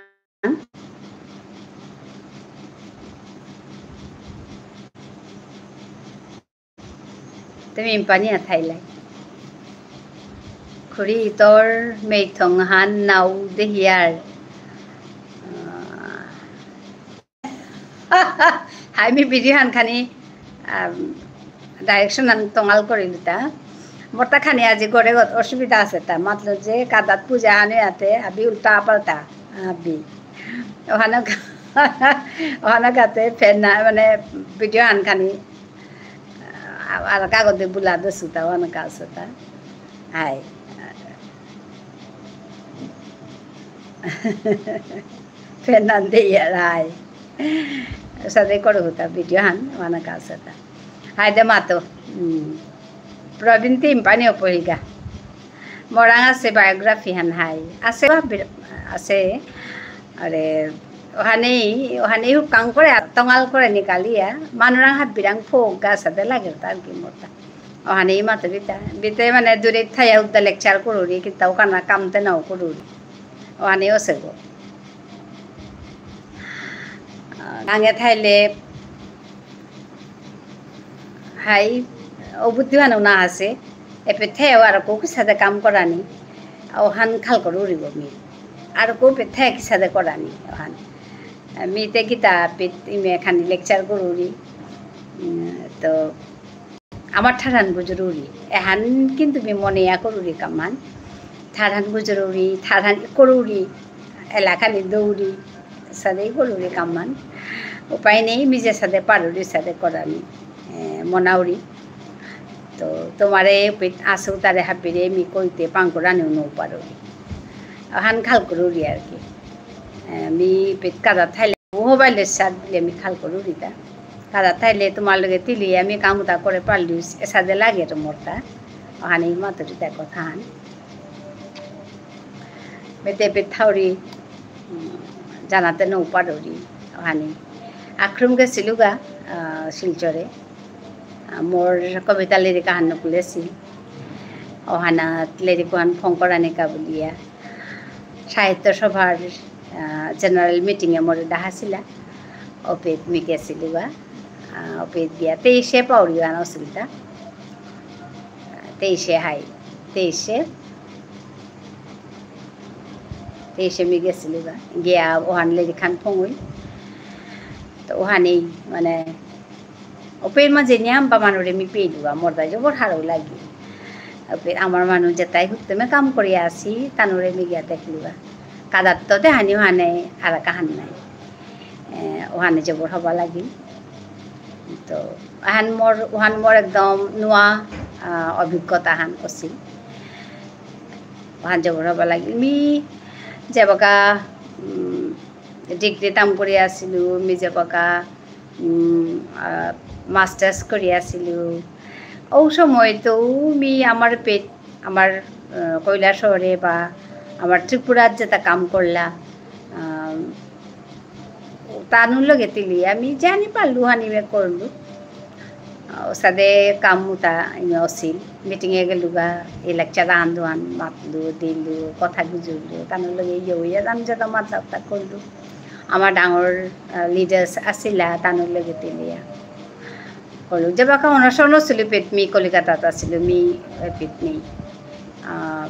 তুমি ইম্পানি আথাইলাই। খুরি তোর মেইথং হান নাও দেহিয়ার। আহ, হাই মি video হান খানি, আম, direction হান টঙাল করিলুতা। মোরতা খানি আজি ঘরে গত অসুবিধা আছে তা। মাতলো যে কাদাত পূজা হানে আতে, আবি উল্টা পাল্টা, আবি। অহানে অহানাকাতে ফেনা, মানে, video আন খানি, আ-, আর কাগজে বুলা দে সুতা, অহানাকা সুতা। হাই। ফেনান দে ইয়ার, হাই। সাদে করো হুতা video হান, অহানাকা সুতা। হাই দে মাতো। হুম। প্রবীণ তিন পানি অপহিলগা। মরাং আছে biography হান হাই। আছে বা বির-, আছে। আরে, ওহানেই, ওহানেই হুকাং করে, টঙাল করে নিকালিয়া। মানুরাং হাবিরাং ফোক গা সাদে লাগে তার কি মোটা। ওহানেই মাতো বিতা। বিতে মানে দূরে থাইয়া উদ্দা lecture করুরি, কিন্তু ওখানে কামতে নাও করুরি। ওহানেই আছে গো। আহ, গাঙে থাইলে হাই, অবুদ্ধি হানো না আছে। এপে থেও আর কো কিসাদে কাম করানি। ওহান খাল করুরিব মি। আর কো পে থে কিসাদে করানি। ওহান। মি তে কিতা পিত ইমে খানি lecture করুরি। উম, তো আমার ঠারহান গুজরুরি। এহান কিন্তু মি মনে ইয়া করুরি কামান। ঠারহান গুজরুরি, ঠারহান করুরি। এলাকানি দৌরি। সাদে করুরি কামান। উপায় নেই, মি যে সাদে পারুরি সাদে করানি। এ, মনাউরি। তো তোমারে পিত আসু তারে হাবিরে মি কইতে পাং করানি উনো পারুরি। আহান খাল করুরি আর কি। এ, মি পিত কাদা থাইলে, মোবাইলের সাথ দিলে মি খাল করুরি তা। কাদা থাইলে তোমার লগে তিলি আমি কামুতা করে পারলু, এসাদে লাগে তো মোরতা। ওহানে মাতুরি তা কথা হান। মেতে পিত থাউরি, উম, জানাতে নৌ পারুরি, ওহানে। আক্রম গেছিলুগা, আহ, শিলচরে। আহ, মোর কবিতা লেরিক আহান নকুলেছি। ওহানাত লেরিক ওহান ফঙকরানিকা বুলিয়া। সাহিত্য সভার, আহ, general meeting এ মোরে ডাহাছিলা। ওপেত মি গেছিলুগা। আহ, ওপেত গিয়া তেইশে পাউরি ওহান অসিলতা। তেইশে হাই। তেইশে তেইশে মি গেছিলুগা। গিয়া ওহান লেরিকহান ফঙুই। তো ওহানেই, মানে, ওপের মাঝে নিয়াম বা মানুরে মি পেলুগা, মোরতা জবর হারৌ লাগি। ওপের আমার মানু যেতাই হুত্তমে কাম করিয়া আসি, তানুরে মি গিয়া দেখলুগা। কাদাত তো দেহানি ওহানে আর কাহান নাই। এ, ওহানে জবর হবা লাগিল। তো, ওহান মোর, ওহান মোর একদম নুয়া, আহ, অভিজ্ঞতা হান অসিল। ওহান জবর হবা লাগিল। মি যেবাকা, উম, degree তাম করিয়া আসিলু, মি যেবাকা, উম, আহ, masters করিয়া আসিলু। ও সময় তো মি আমার পেট আমার, আহ, কৈলাসহরে বা আমার ত্রিপুরাত যেতা কাম করলা, আহ, তানুর লগে তিলি আমি জানি পারলু হানি মি করলু। আহ, ওসাদে কাম উতা ইমে অসিল। Meeting এ গেলুগা, এই lecture আন দুহান মাতলু, দিলু, কথা গুজুরলু, তানুর লগে ইয়ে হইয়া আমি যেতা মাতলা উতা করলু। আমার ডাঙর, আহ, leaders আসিলা, তানুর লগে তিলিয়া। হলো, যেবাকা অনশন অসিলু পেত মি কলিকাতাত আসিলু, মি, এ, পেত মি, আহ,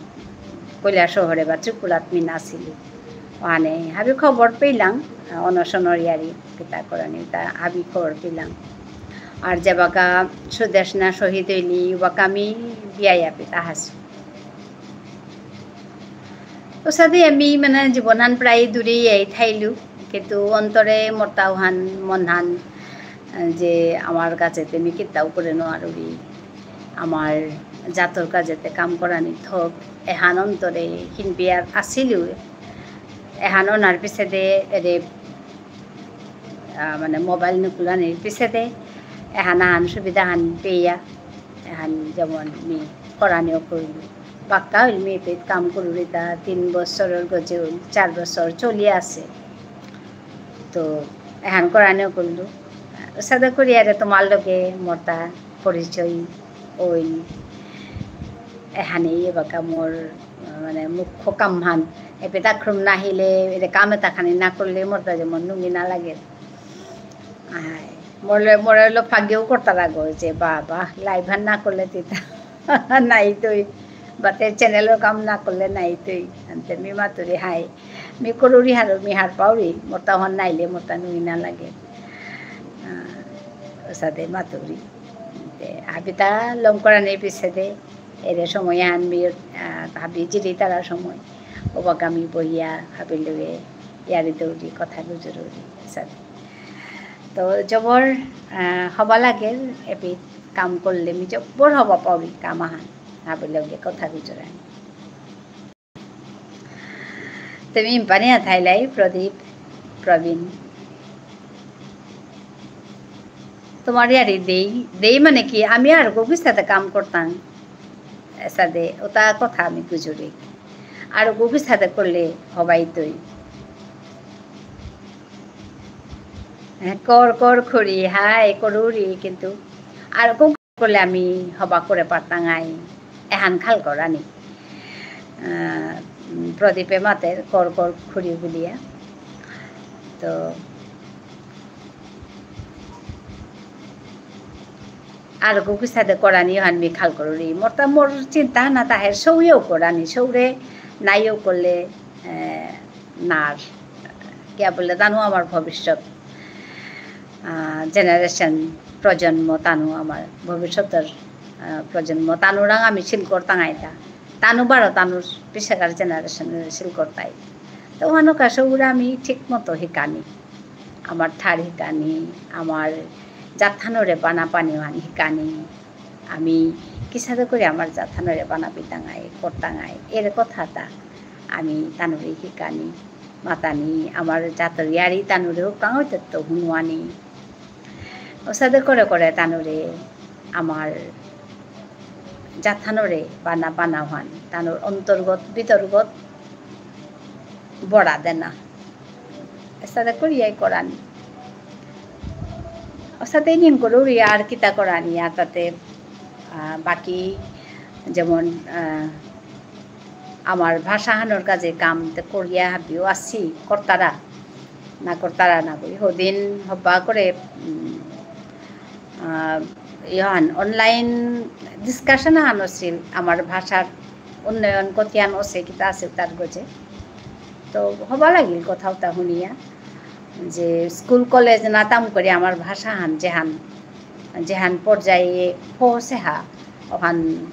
কৈলাসহরে বা ত্রিপুরাত মি নাসিলু। ওহানে হাবি খবর পেলাম, আহ, অনশনর ইয়ারি কিতা করানি, তা হাবি খবর পেলাম। আর যেবাকা সুদেষ্ণা শহীদ হইলি, ওবাকা মি বিয়া ইয়া পেত আহাসু। ওসাদে আমি মানে জীবনহান প্রায় দূরেই আই থাইলু, কিন্তু অন্তরে মোরতা ওহান মনহান, আহ, যে আমার কাছে তে মি কিতাও করে নোয়ারুরি, আমার জাতর কাজেতে কাম করানি থক, এহান অন্তরে হিনপিয়ার আসিলু, এহান অনার পিছেদে এরে আহ, মানে mobile নিকুলানির পিছেদে এহান আহান সুবিধা হান পেয়া, এহান যেমন মি করানিও করলু। বাক্কা হইল মি পেত কাম করুরিতা তিন বছরর গজে হইল, চার বছর চলি আছে। তো এহান করানিও করলু। সাদা করিয়ারে তোমার লগে মোরতা পরিচয় ওই এহানেই এবাকা মোর মানে, মুখ্য কামহান। এপেত আক্রম নাহিলে, এরে কাম এতা খানি না করলে, মোরতা যেমন নুঙি না লাগে। আয়, মোরে, মোরে লো ফাগেও করতারা গো, যে বাবা, live হান না করলে তিতা নাই তুই। বাতে channel র কাম না করলে নাই তুই। আনতে মি মাতুরি হাই। মি করুরি হারো, মি হার পাউরি, মোরতা হন নাইলে, মোরতা নুঙি না লাগে। আহ, ওসাদে মাতুরি। তে, হাবিতা লম করানির পিছেদে, এরে সময় আনবি, আহ, হাবি জিরি তারা সময়। ওবাকা মি বহিয়া, হাবির লগে, ইয়ারি দৌরি, কথা গুজরুরি। সাথে। তো জবর, আহ, হবা লাগে, এপি কাম করলে মি জবর হবা পাবি কাম আহান। হাবিলগে কথা গুজরানি। তুমি ইম্পানি আথাইলাই, প্রদীপ, প্রবীণ। তোমার ইয়ারি দেই, দেই মানে কি, আমি আর গভীর সাথে কাম করতাম। এসাদে, ওটা কথা আমি গুজরি। আর গভীর সাথে করলে হবাই তুই। হ্যাঁ, কর, কর, খুড়ি, হাই, করুরি, কিন্তু আর গো-, করলে আমি হবা করে পারতাঙাই, এহান খাল করানি। আহ, উম, প্রদীপে মাতের কর কর খুড়ি বুলিয়া। তো, আর গো কিসাদে করানি হান মি খাল করুরি। মোর তা মোর চিন্তা না তাহের সৌয়েও করানি, সৌরে নাইও করলে, আহ, নার। কিয়া বুললে তানু আমার ভবিষ্যৎ, আহ, generation, প্রজন্ম তানু আমার ভবিষ্যতের, আহ, প্রজন্ম। তানুরাং আমি সিল করতাঙাইতা। তানু বারো তানুর পিছেকার generation সিল করতাই। তো ওহানো কাছে ওরা আমি ঠিক মতো হিকানি। আমার ঠার হিকানি, আমার জাতহানরে বানা পানি ওহান হিকানি। আমি কিসাদে করে আমার জাতহানরে বানা পিতাঙাই, করতাঙাই, এর কথাটা আমি তানুরে হিকানি, মাতানি, আমার জাতর ইয়ারি তানুরে হুকাং হইতে তো হুনুয়ানি। ওসাদে করে করে তানুরে আমার জাতহানরে বানা বানা হান, তানুর অন্তর্গত, বিতর্গত বড়া দেনা। এসাদে করিয়াই করানি। ওসাদে নিন করুরি আর কিতা করানি, আর তাতে, আহ, বাকি যেমন, আহ, আমার ভাষাহানর কাজে কাম তে করিয়া হাবিও আসি, করতারা, না করতারা না করি। হদিন হবা করে, উম, আহ, ইহান online discussion আহান আছিল, আমার ভাষার উন্নয়ন কতিয়ান আছে, কিতা আছে তার গজে। তো হবা লাগিল কথাওতা শুনিয়া, যে স্কুল কলেজ না তাম করি আমার ভাষাহান যেহান, যেহান পর্যায়ে পৌঁছেহা, ওহান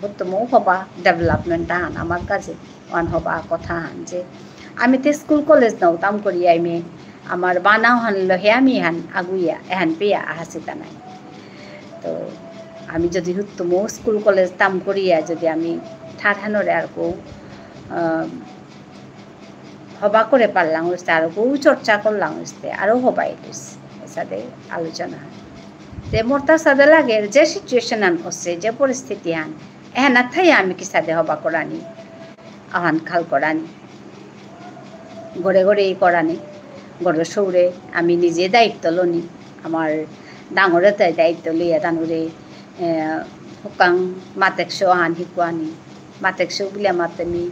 উত্তম হবা development আহান আমার কাছে। ওহান হবা কথা হান যে আমি তো স্কুল কলেজ নাও তাম করি আইমে, আমার বানাও হান লহে আমি হান আগুইয়া এহান পেয়া আহাসিতা নাই। তো আমি যদি হুত্তুমো স্কুল কলেজ তাম করিয়া যদি আমি ঠারহানরে আর কো, আহ, হবা করে পারলাম হইতে আর কো চর্চা করলাম হইতে আরও হবা ইলিস এসাদে আলোচনা। তে মোর তা সাদে লাগে যে situation আন আছে, যে পরিস্থিতি আন, এহানাত থাই আমি কিসাদে হবা করানি, আহান খাল করানি। ঘরে ঘরে এই করানি, ঘরে সৌরে আমি নিজে দায়িত্ব লনি। আমার ডাঙরে তাই দায়িত্ব লইয়া তানুরে, এ, হুকাং মাতেকশো আহান হিকুয়ানি। মাতেকশো বুলিয়া মাতে মি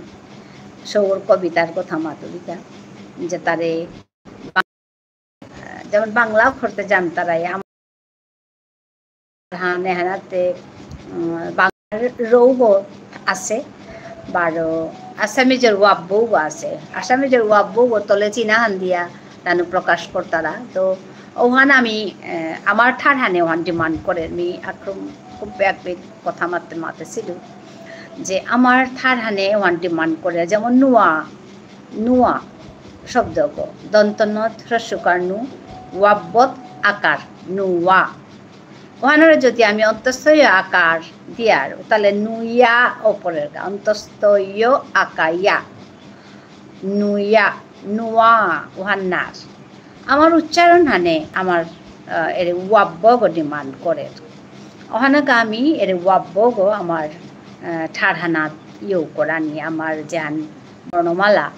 সৌর কবিতার কথা মাতুরিতা। যে তারে যেমন বাংলা অক্ষরতে জানতারাই, আম-, হান এহানাতে, উম, বাংলার রৌগ আছে, বারো আসামিজের ওয়াব্বৌগ আছে। আসামিজের ওয়াব্বৌগ তলে চিহ্ন হান দিয়া তানু প্রকাশ করতারা। তো ওহান আমি, এ, আমার ঠারহানে ওহান demand করে, মি আক্রম খুব ব্যাপক কথা মাতে মাতেছিল যে আমার ঠারহানে ওহান demand করে, যেমন নুয়া, নুয়া শব্দগ, দন্ত নত, হ্রস্ব উকার নু, ওয়াব্বত আকার, নুয়া। ওহানরে যদি আমি অন্তস্থ য় আকার দিয়ার, তাহলে নুইয়া অপরের গা, অন্তস্থ য় আকার ইয়া, নুইয়া, নুয়া, ওহান নার। আমার উচ্চারণ হানে আমার, আহ, এরে ওয়াব্বগ demand করে। ওহানাকা আমি এরে ওয়াব্বগ আমার, আহ, ঠারহানাত ইয়েও করানি, আমার যেহান বর্ণমালা,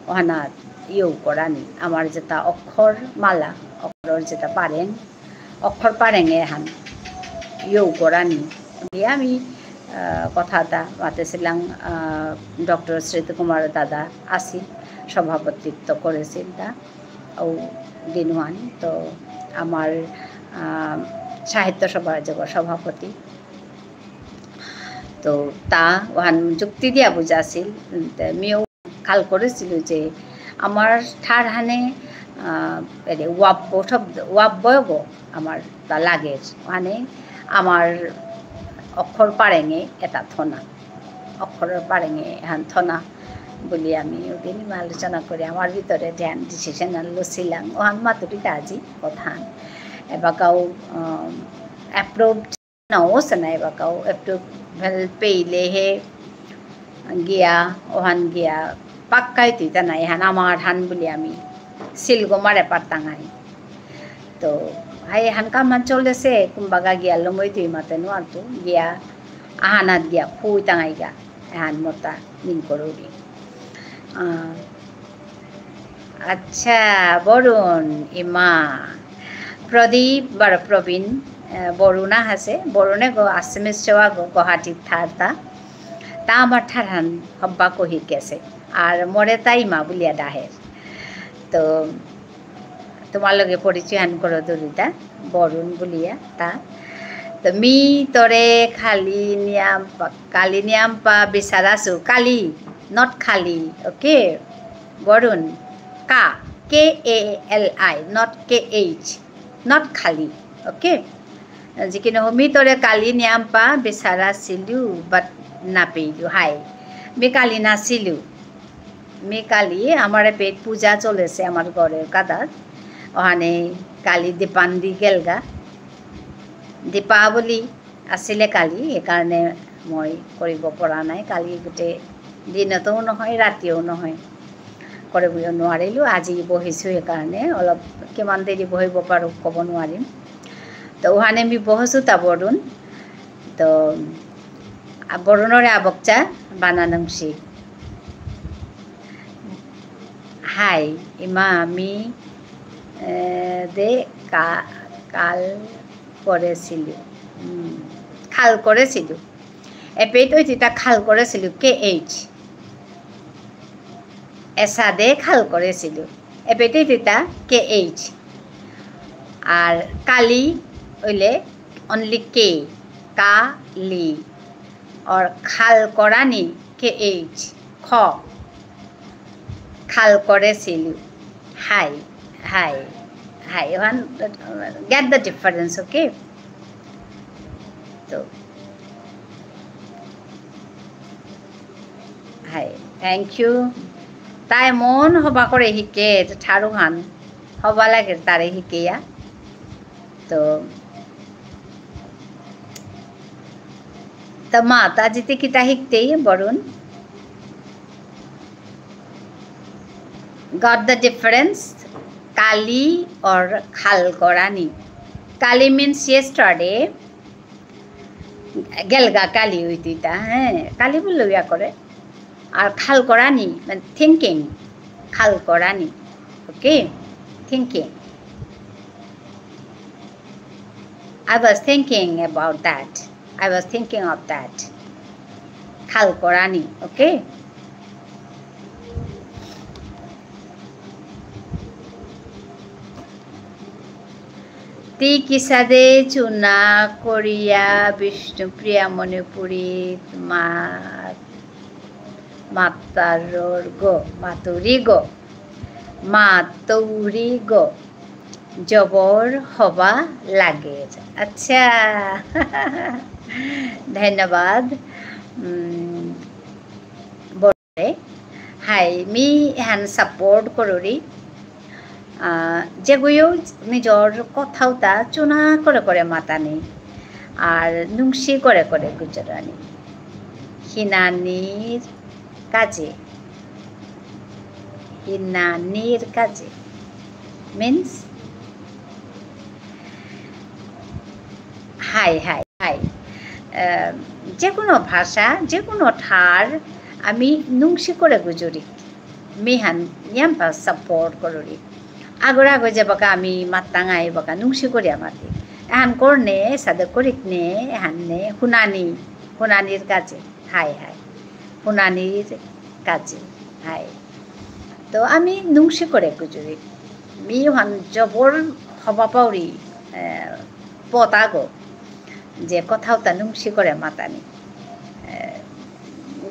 ওহানাত ইয়েও করানি, আমার যেটা অক্ষর মালা, অক্ষরর যেটা পারেং, অক্ষর পারেঙে হান ইয়েও করানি। দিয়ে আমি, আহ, কথা এটা মাতেছিলাম, আহ, ডক্টর স্মৃতি কুমার দাদা আসি, সভাপতিত্ব করেছিল তা। ও দিনহান তো আমার, আহ, সাহিত্য সভার যে সভাপতি, তো তা ওহান যুক্তি দিয়া বুঝাছিল, তে মিও খাল করেছিল যে আমার ঠারহানে, আহ, এরে ওয়াব্ব শব্দ, ওয়াব্বগ আমার তা লাগে, মানে আমার অক্ষর পারেঙে এটা থনা, অক্ষর পারেঙে এহান থনা, বুলি আমি ওদিন আলোচনা করে আমার ভিতরে ধ্যান ডিসিশন আনলো ছিলাম। ওহান মাতুরি কাজী কথান। এবাকাও, আম, অ্যাপ্রুভড নাও সে নাই এবাকাও। অ্যাপ্রুভেল পেইলে হে গিয়া, ওহান গিয়া, পাক্কাই তুই তা নাই, হান আমার হান বুলি আমি সিলগো মারে পারতাঙাই। তো, হাই হান কামান চলেছে, কুম্বাগা গিয়া লমই তুই মাতে নো আর তো, গিয়া, আহানাত গিয়া, ফুই তাঙাইগা। এহান মতা নিংকরুরি। আহ, আচ্ছা, বরুণ, ইমা, প্রদীপ, বারো প্রবীণ, আহ, বরুণা আছে, বরুণে গো আসামিজ সেৱা গো গুৱাহাটীত থাৰ তা, তা আমার ঠারহান হব্বা কহি গেছে, আর মরে তা ইমা বুলিয়া ডাহের। তো, তোমার লগে পরিচয় হান করো দুরিতা, বরুণ বুলিয়া তা। তো মি তোরে খালি নিয়াম পা, কালি নিয়াম পা বিচারাসু, কালি, not খালি, okay? বরুণ, কা, K A L I, not K H, not খালি, okay? যিকি নহক, মি তোরে কালি নিয়াম পা বিচারাসিলু, but না পেইলু, হাই। মি কালি নাসিলু। মি কালি, আমার এপেইত পূজা চলেছে আমার ঘরের কাদাত। ওহানে কালি দীপান্দি গেলগা। দীপাবলি আছিলে কালি, সেইকাৰণে মই কৰিব পৰা নাই। কালি গোটেই দিনতো নহয়, ৰাতিও নহয়, কৰিব নোৱাৰিলোঁ। আজি বহিছোঁ, সেইকাৰণে অলপ কিমান দেৰি বহিব পাৰোঁ ক'ব নোৱাৰিম। তো ওহানে মি বহছো তা বরুণ। তো, আ, বরুণরে আবকচা বানা নুংসি। হাই, ইমা আমি, এ, দে কা-, কাল করেসিলু। উম, খাল করেসিলু। এপেইত ওইতিতা খাল করেসিলু, K H। এসাদে খাল করেসিলু। এপেইত ওইতিতা K H। আর কালি ওইলে only K, কালি। আর খাল করানি, K H, খ। খাল করেসিলু। হাই, হাই, হাই। One, get the difference, okay? তো, হাই, thank you। তাই মন হবা করে হিকে, তো ঠারু হান হবা লাগে তারে হিকেয়া। তো, তো মা, তা জিতে কিতা হিকতেই বরুণ? Got the difference? কালি or খাল করানি। কালি means yesterday। গেলগা কালি ওইতিতা, হ্যাঁ, কালি বুললেও ইয়া করে। আর খাল করানি, মানে thinking, খাল করানি, okay? Thinking. I was thinking about that. I was thinking of that. খাল করানি, okay? তি কিসাদে চুনা করিয়া বিষ্ণুপ্রিয়া মণিপুরীত মা-, মাতারর গো, মাতুরি গো, মাতুরি গো, জবর হবা লাগের। আচ্ছা। ধন্যবাদ। উম, হাই, মি এহান support করুরি। আহ, যেগইও নিজর কথাউতা চুনা করে করে মাতানি, আর নুংসি করে করে গুজরানি। হিনানির কাজে, হিনানির কাজে means হাই, হাই, হাই। আহ, যে কোনো ভাষা, যে কোনো ঠার আমি নুংসি করে গুজরি। মিহান ইয়াম্পা support করুরি। আগর আগর যেবাকা আমি মাত্তাঙাই বাকা নুংসি করিয়া মাতি। এহান করনে, সাদে করিকনে, এহান নে, হুনানি, হুনানির কাজে। High, high. হুনানির কাজে। হাই। তো আমি নুংসি করে গুজরি। মি হান জবর হবা পাউরি, এ, পতাগো। যে কথাউতা নুংসি করে মাতানি। এ,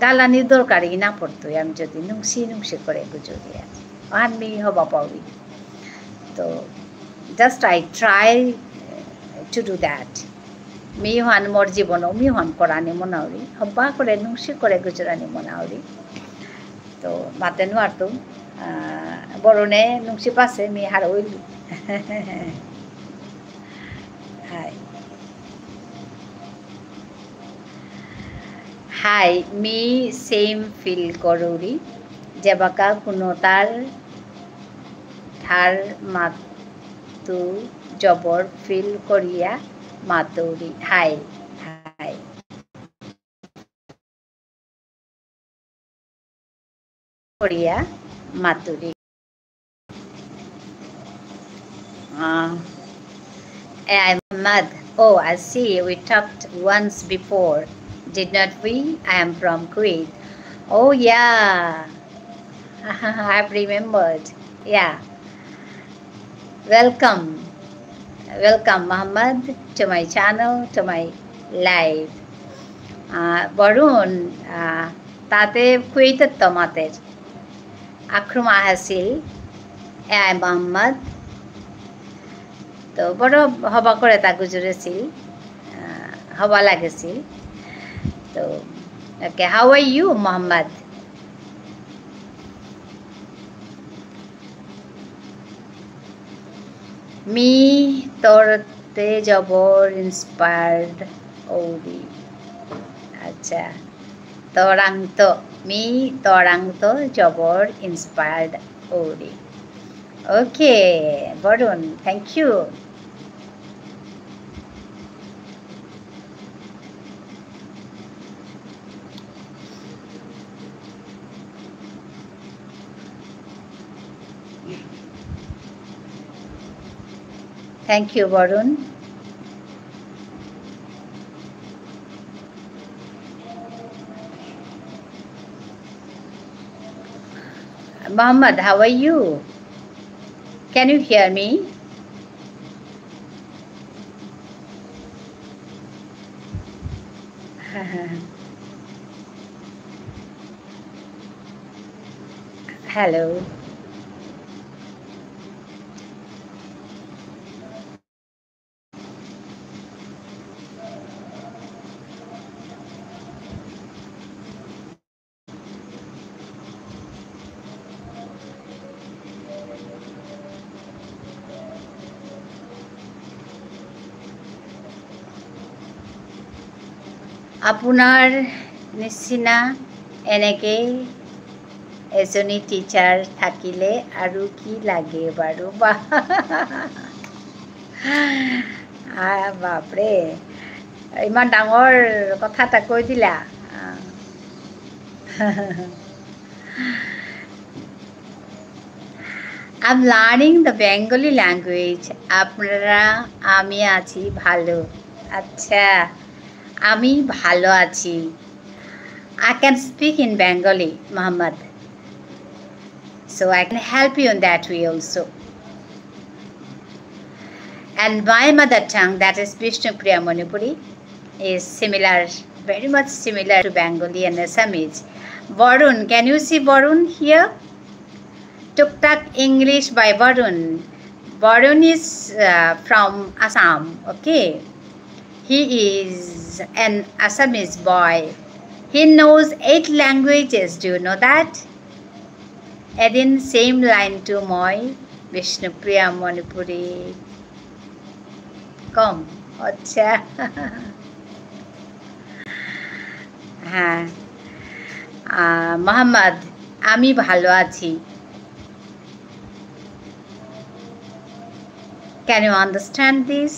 গালানি দরকারই না পড়তই, আমি যদি নুংসি নুংসি করে গুজরি আর। আর মি হবা পাউরি। তো just I try to do that. মি হান মোর জীবনও মি হান করানি মনাউরি। হবা করে নুংসি করে গুজরানি মনাউরি। তো মাতে নুয়ারতু, আহ, বরুণে নুংসি পাসে মি হারৌ ইলু। হাই। হাই, মি same feel করুরি। যেবাকা কুনতার ঠার মাতু জবর feel করিয়া মাতুরি। High, high. করিয়া Maturi. Uh, I am Ahmad. Oh, I see. We talked once before, did not we? I am from Kuwait. Oh, yeah. I've remembered. Yeah. Welcome. Welcome, Muhammad, to my channel, to my live. আহ, বরুণ, আহ, তাতে কুয়েতত মাতের। আক্রমা হাসিল, A I Mohammad. তো বড় হবা করে তা গুজরেছিল, আহ, হবা লাগেছিল। তো, okay, how are you, Mohammad? মি তোরতে জবর inspired অউরি। আচ্ছা। তোরাংতো, মি তোরাংতো জবর inspired অউরি। Okay, Varun, thank you. Thank you, Varun. Mohammed, how are you? Can you hear me? Hello. আপোনাৰ নিচিনা এনেকে এজনী teacher থাকিলে আৰু কি লাগে বাৰু? বাহ। আ, বাপৰে, ইমান ডাঙৰ কথা এটা কৈ দিলা। আ। I'm learning the Bengali language. আপনারা, আমি আছি ভালো। আচ্ছা, আমি ভালো আছি। I can speak in Bengali, Mohammed. So I can help you in that way also. And my mother tongue, that is Bishnupriya Manipuri, is similar, very much similar to Bengali and Assamese. Varun, can you see Varun here? Tuktak English by Varun. Varun is, uh, from Assam, okay? He is an Assamese boy. He knows eight languages. Do you know that? এদিন same line to মই, বিষ্ণুপ্ৰিয়া মণিপুৰী। কম। আচ্ছা। হ্যাঁ। আহ, মোহাম্মদ, আমি ভালো আছি। Can you understand this?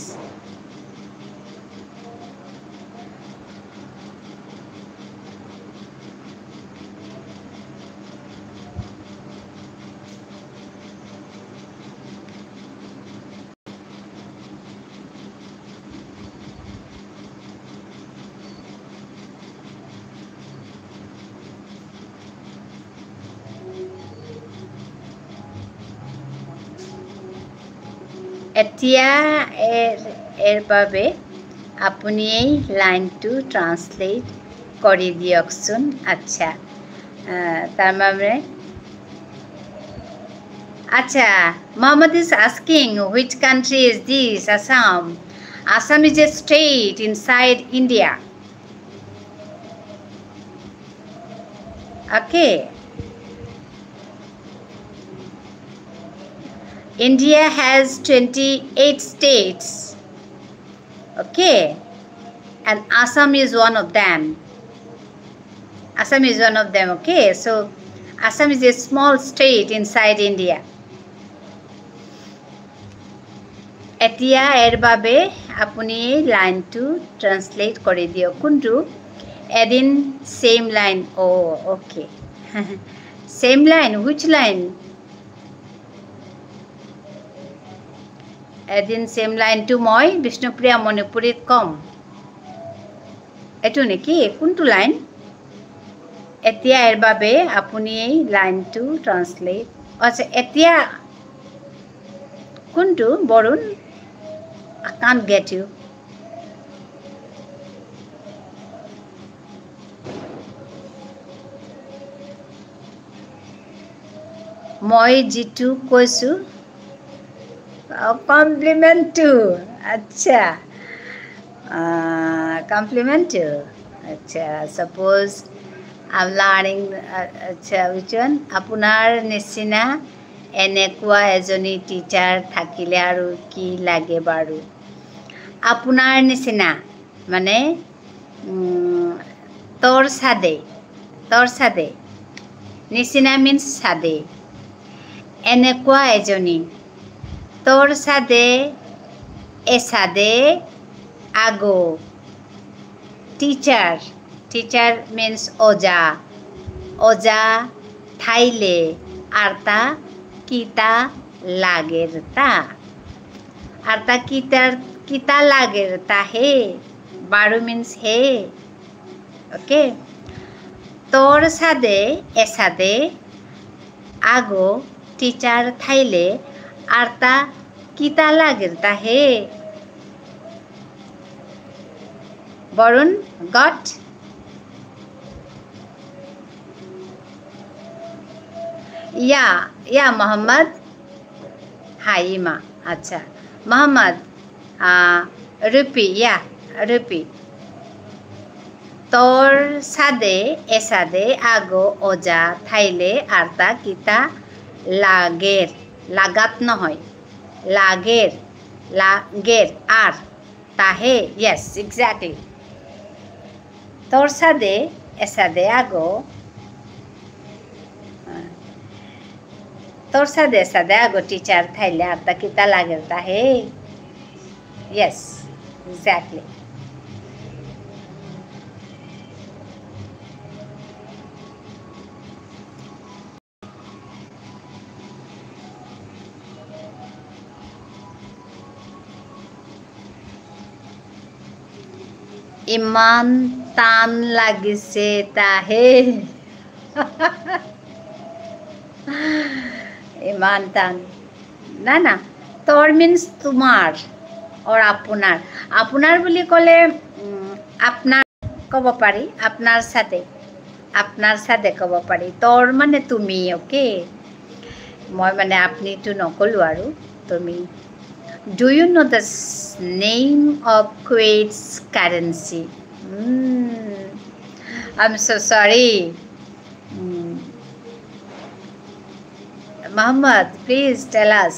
এতিয়া এর, এর বাবে আপুনি এই lineটো translate কৰি দিয়কচোন। আচ্ছা, আহ, তাৰ মানে, আচ্ছা, Mohammed is asking, which country is this? Assam. Assam is a state inside India. Okay. India has twenty-eight states. Okay. And Assam is one of them. Assam is one of them. Okay. So Assam is a small state inside India. এতিয়া এর বাবে আপুনি এই লাইনটো ট্ৰান্সলেট কৰি দিয়ক। কোনটো? এদিন ছেম লাইন। অ', okay. Same line, which line? এদিন ছেম লাইনটো মই বিষ্ণুপ্ৰিয়া মণিপুৰীত কম। এইটো নেকি? কোনটো লাইন? এতিয়া এর বাবে আপুনি এই লাইনটো ট্ৰান্সলেট, আচ্ছা, এতিয়া কোনটো, Varun? I can't get you. মই যিটো কৈছোঁ, অ, কমপ্লিমেণ্টটো। আচ্ছা। আহ, কমপ্লিমেণ্টটো। আচ্ছা, suppose I'm learning, আ-, আচ্ছা, which one? আপোনাৰ নিচিনা এনেকুৱা এজনী টিচাৰ থাকিলে আৰু কি লাগে বাৰু? আপোনাৰ নিচিনা, মানে, উম, তোৰ চাদে, তোৰ চাদে। নিচিনা means চাদে। এনেকুৱা এজনী। তোৰ চাদে, এচাদে, আগো। টিচাৰ, টিচাৰ means ওজা। ওজা থাইলে আরতা কিতা লাগেরতা। আরতা কিতার, কিতা লাগেরতা হে। বারো means হে। Okay. তোর সাদে, এসাদে, আগো টিচার থাইলে আরতা কিতা লাগেরতা হে। Barun, got? Yeah, yeah, Mohammad. Hi, ইমা। আচ্ছা। মোহাম্মদ, আহ, রুপি, yeah, রুপি। তোর সাদে, এসাদে, আগো, ওজা, থাইলে, আরতা, কিতা, লাগের। লাগাত নহয়। লাগের। লাগের। আর। তাহে। Yes, exactly. তোর সাদে, এসাদে, আগো। আহ, তোর সাদে, এসাদে, আগো, টিচার থাইলে, আরতা, কিতা, লাগেরতা হে। Yes, exactly. ইমান টান লাগিছে তাহে। ইমান টান। না, না। তোর means তোমার। Or আপোনাৰ। আপোনাৰ বুলি ক'লে, উম, আপোনাৰ ক'ব পাৰি, আপোনাৰ সাদে। আপোনাৰ সাদে ক'ব পাৰি। তোৰ মানে তুমি, okay? মই মানে আপনিটো নক'লো আৰু, তুমি। Do you know the s-, name of Kuwait's currency? Hmm, I'm so sorry. Hmm. Mohammad, please tell us.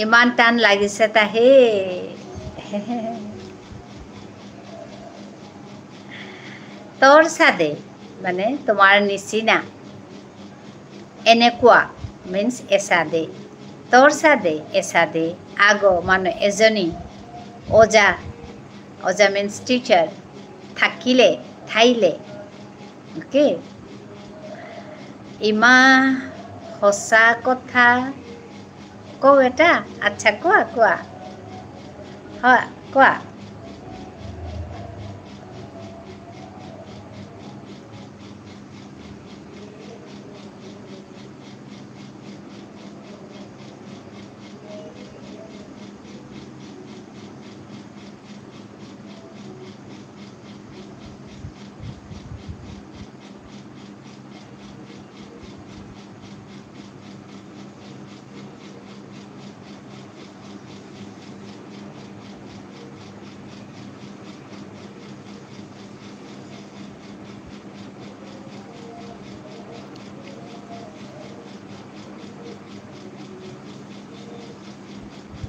ইমান টান লাগিছে তাহে। তোর সাদে, মানে তোমার নিচিনা। এনেকুৱা means এসাদে। তোর সাদে, এসাদে। আগো, মানে এজনী। ওজা। ওজা means teacher। থাকিলে, থাইলে। Okay? ইমা সঁচা কথা কওঁ এটা? আচ্ছা, কোৱা, কোৱা। হয়, কোৱা।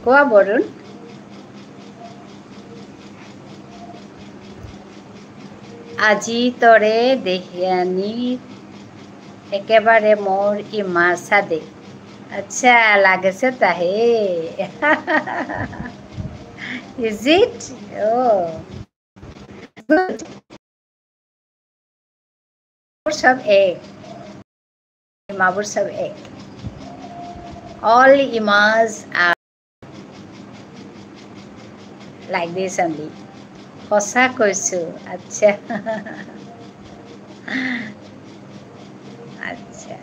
কোৱা বৰুণ। আজি তৰে দেহিয়ানি একেবাৰে মোৰ ইমা চাদে। আচ্ছা, লাগেছে তাহে। Is it? Oh, good. সব এক। ইমাবোৰ সব এক। All Imas are like this only. সঁচা কৈছো। আচ্ছা। আচ্ছা।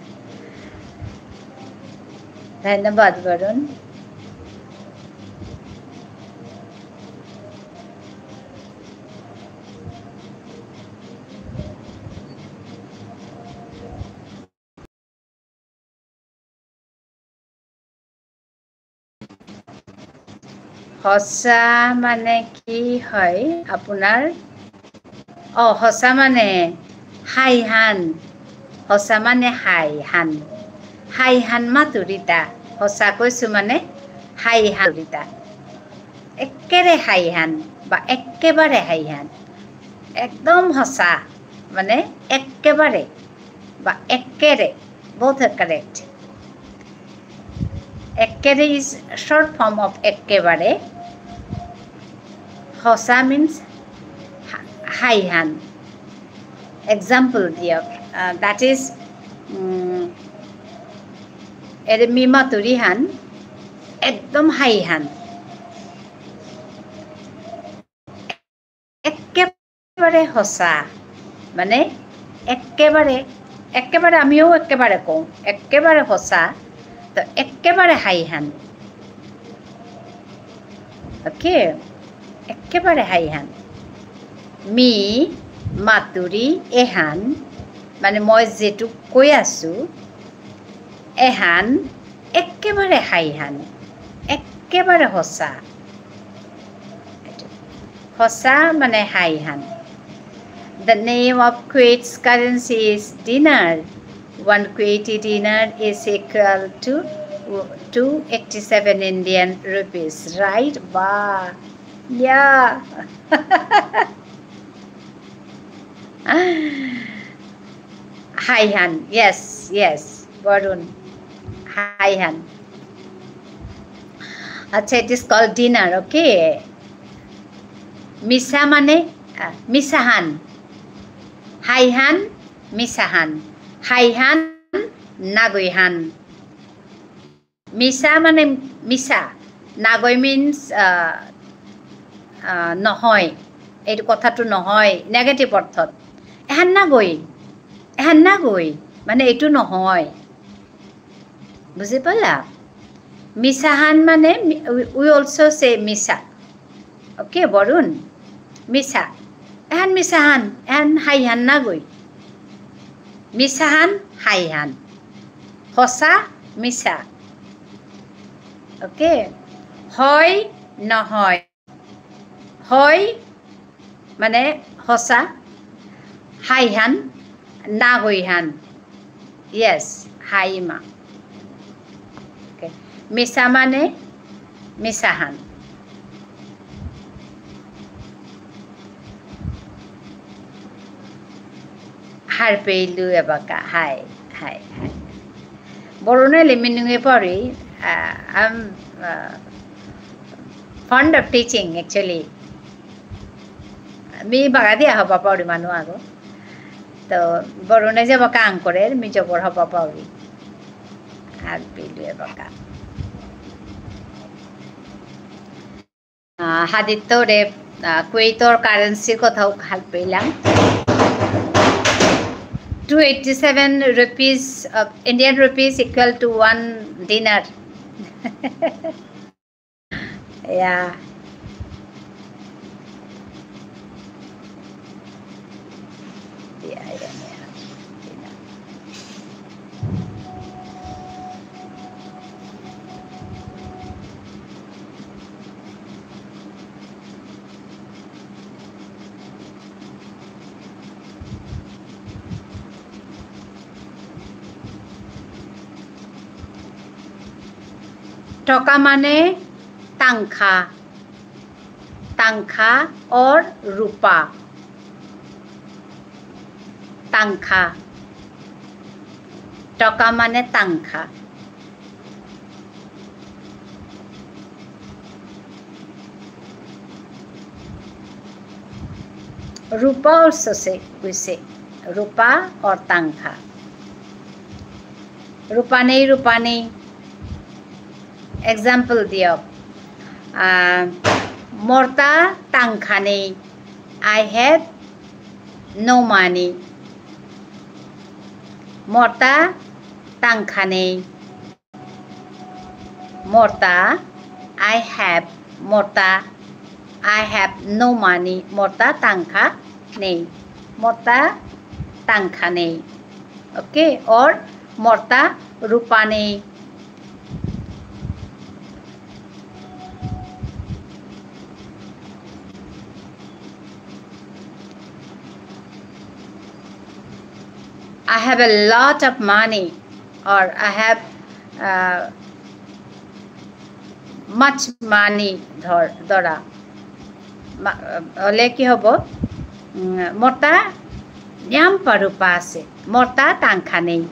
ধন্যবাদ, বৰুণ। সঁচা মানে কি হয় আপোনাৰ? অ, সঁচা মানে হাইহান। সঁচা মানে হাইহান। হাইহান মাতুরিতা। সঁচা কৈছো মানে হাইহান মাতুরিতা। একেবাৰে হাইহান বা একেবাৰে হাইহান। একদম সঁচা মানে একেবাৰে বা একেবাৰে। Both are correct. একেবাৰে is short form of একেবাৰে। সঁচা means হা-, হাইহান। Example দিয়ক, আহ, that is, উম, এরে মি মাতুরিহান একদম হাইহান। একেবাৰে সঁচা, মানে একেবাৰে, একেবাৰে আমিও একেবাৰে কওঁ, একেবাৰে সঁচা, তো একেবাৰে হাইহান। অ'কে, একেবাৰে হাইহান। মি মাতুরি এহান, মানে মই যিটো কৈ আছো, এহান একেবাৰে হাইহান, একেবাৰে সঁচা। এইটো। সঁচা মানে হাইহান। The name of Kuwait's currency is dinar. One Kuwaiti dinar is equal to two eighty-seven Indian rupees, right? বাহ, ইয়া। হাইহান, yes, yes, বরুণ। হাইহান। আচ্ছা, it is called dinar, okay? মিছা মানে, আহ, মিছাহান। হাইহান, মিছাহান। হাইহান, নাগৈহান। মিছা মানে মিছা, নাগৈ means, আহ, আহ, নহয়, এইটো কথাটো নহয়, negative অৰ্থত। এহান নাগৈ, এহান নাগৈ, মানে এইটো নহয়। বুজি পালা? মিছাহান মানে me-, we, we also say মিছা। অ'কে, বরুণ? মিছা। এহান মিছাহান, এহান হাইহান নাগৈ। মিছাহান, হাইহান। সঁচা, মিছা। অ'কে? হয়, নহয়। হয়, মানে সঁচা। হাইহান, নাগৈহান। Yes, হাইমা। অ'কে। মিছা মানে মিছাহান। হারপেইলু এবাকা, হাই, হাই, হাই। বরুণে লিমিনুঙে পড়ি, uh, I'm, uh, fond of teaching, actually. মি বাগা দিয়া হবা পাউরি মানু আগো। তো, বরুণে যে বাকা আঙকরের, মি জবর হবা পাউরি। আর পিলুয়ে বাকা। আহ, হাদিত্তরে, আহ, কুয়েতর কারেন্সির কথাও হারপেইলাম। Two eighty-seven rupees, uh, Indian rupees equal to one dinar. Yeah. Yeah, yeah, yeah. টকা মানে তাংখা, তাংখা or রূপা। তাংখা, টকা মানে তাংখা। রূপা also say, we say, রূপা or তাংখা। রূপা নেই, রূপা নেই। Example দিয়ক। আহ, মোরতা তাংখা নেই। I have no money. মোরতা তাংখা নেই। মোরতা, I have, মোরতা, I have no money, মোরতা তাংখা নেই, মোরতা তাংখা নেই। Okay, or মোরতা রূপা নেই। I have a lot of money, or I have, uh, much money, ধর-, ধরা। মা-, হলে কি হব? উম, মোরতা নিয়াম পারুপা আছে, মোরতা তাংখা নেই।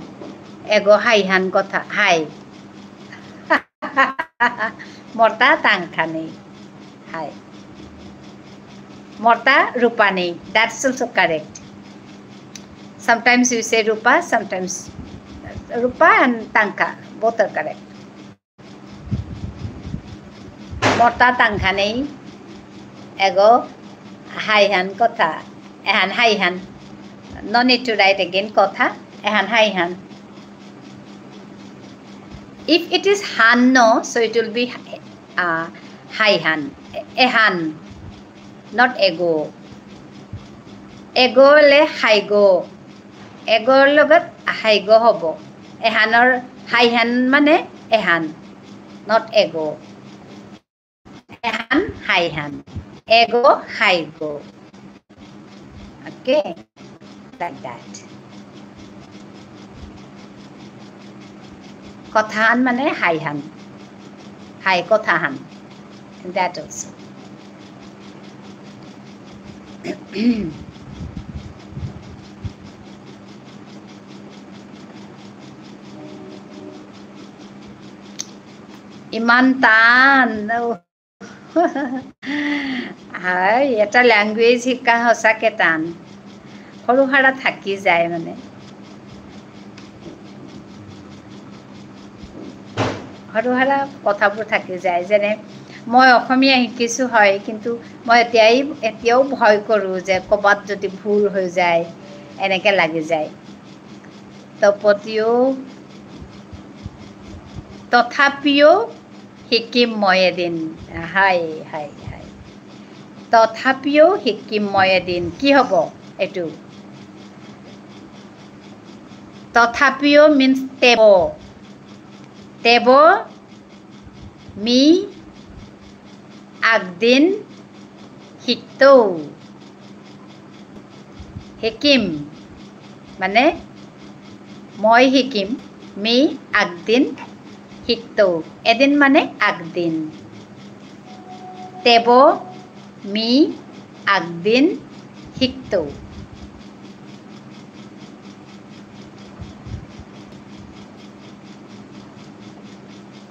এগো হাইহান কথা, হাই। মোরতা তাংখা নেই। হাই। মোরতা রূপা নেই। That's also correct. Sometimes you say রূপা, sometimes রূপা and তাংখা, both are correct. মোরতা তাংখা নেই। এগো হাইহান কথা। এহান হাইহান। No need to write again কথা। এহান হাইহান। If it is Han, no, so it will be, uh, হাইহান। এ-, এহান, not এগো। এগো হলে হাইগো। এগোর লগত হাইগো হব। এহানর হাইহান মানে এহান, not এগো। এহান হাইহান। এগো হাইগো। Okay, like that. কথাহান মানে হাইহান। হাই কথাহান। That also. ইমান টান। হয়, এটা language শিকা সঁচাকে টান। সৰু সাৰা থাকি যায় মানে। সৰু সাৰা কথাবোৰ থাকি যায়। যেনে মই অসমীয়া শিকিছোঁ হয়, কিন্তু মই এতিয়াই, এতিয়াও ভয় কৰোঁ যে ক'বাত যদি ভুল হৈ যায়, এনেকে লাগি যায়। তপতিও, তথাপিও শিকিম মই এদিন। হাই, হাই, হাই। তথাপিও শিকিম মই এদিন। কি হ'ব এইটো? তথাপিও means তেব। তেব মি আগদিন শিকতৌ। শিকিম মানে মই শিকিম। মি আগদিন শিকতৌ। এদিন মানে আগদিন। তেব মি আগদিন শিকতৌ।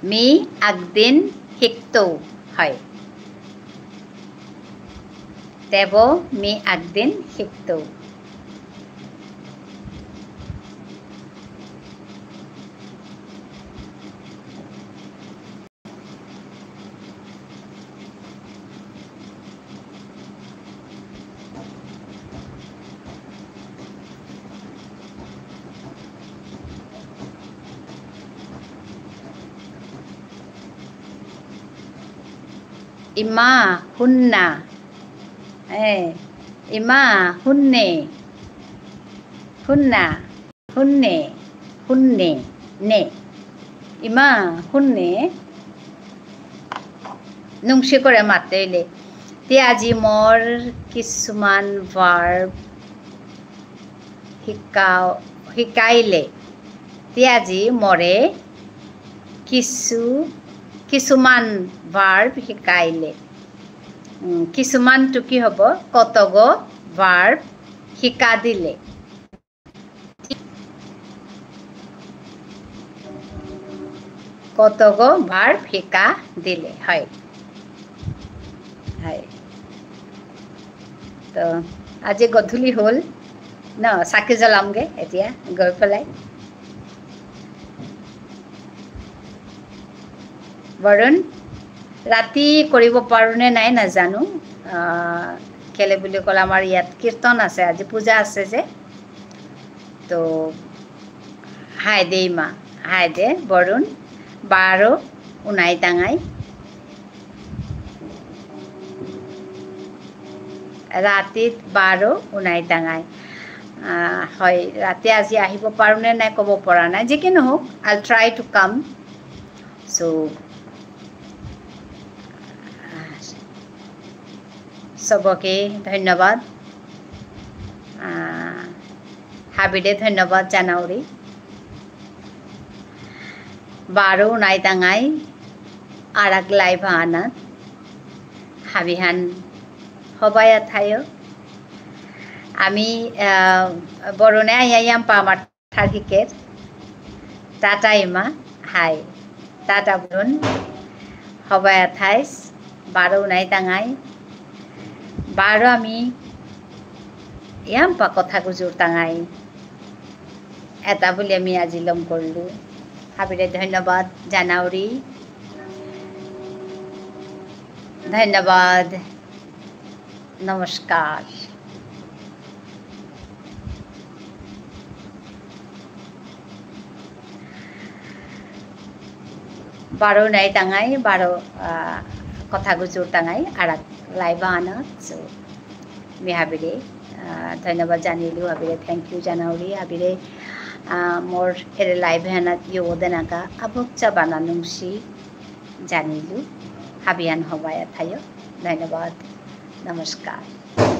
মি আগদিন শিকতৌ। হয়। তেব মি আগদিন শিকতৌ। ইমা, হুন্না। এ, ইমা, হুন্নে। হুন্না। হুন্নে, হুন্নে, নে। ইমা, হুন্নে। নুংশি করে মাতেইলে। তে আজি মোর কিছুমান verb শিকাও, শিকাইলে। তে আজি মোরে কিছু, কিছুমান ভাৰ্ব শিকাইলে। উম, কিছুমানটো কি হ'ব? কতগ ভাৰ্ব শিকা দিলে। কতগ ভাৰ্ব শিকা দিলে। হয়। হয়। তো আজি গধূলি হ'ল ন, চাকি জ্বলামগে এতিয়া গৈ পেলাই। বৰুণ, ৰাতি কৰিব পাৰোঁ নে নাই নাজানো। আহ, কেলে বুলি ক'লে আমাৰ ইয়াত কীৰ্তন আছে, আজি পূজা আছে যে। তো হাই দে ইমা, হাই দে বৰুণ, বারো উনাই তাঙাই। ৰাতিত বারো উনাই তাঙাই। আহ, হয়, ৰাতি আজি আহিব পাৰোঁ নে নাই ক'ব পৰা নাই। যি কি নহওক, I'll try to come. So, সবকে ধন্যবাদ। আহ, হাবিরে ধন্যবাদ জানাউরি। বারো উনাই তাঙাই আরাক live আনাত। হাবিহান হবায়া থায়ো। আমি, আহ, বরুণে আইয়া ইয়াম পামার থার্কিকের। টাটা ইমা, হাই। টাটা বরুণ। হবায়া থাইস, বারো উনাই তাঙাই। বারো আমি ইয়াম্পা কথা গুজুর তাঙাই। এটা বুলি আমি আজি লম করলু। হাবিরে ধন্যবাদ জানাউরি। ধন্যবাদ। নমস্কার। বারো নাই তাঙাই, বারো, আহ, কথা গুজুর তাঙাই, আরাক live আনা। So, মি হাবিরে, আহ, ধন্যবাদ জানিলু, হাবিরে thank you জানাউরি, হাবিরে, আহ, মোর এরে live হানাত ইয়ো দেনাকা, আবক চা বানা নুংসি জানিলু, হাবিয়ান হবায়া থায়ো। ধন্যবাদ। নমস্কার।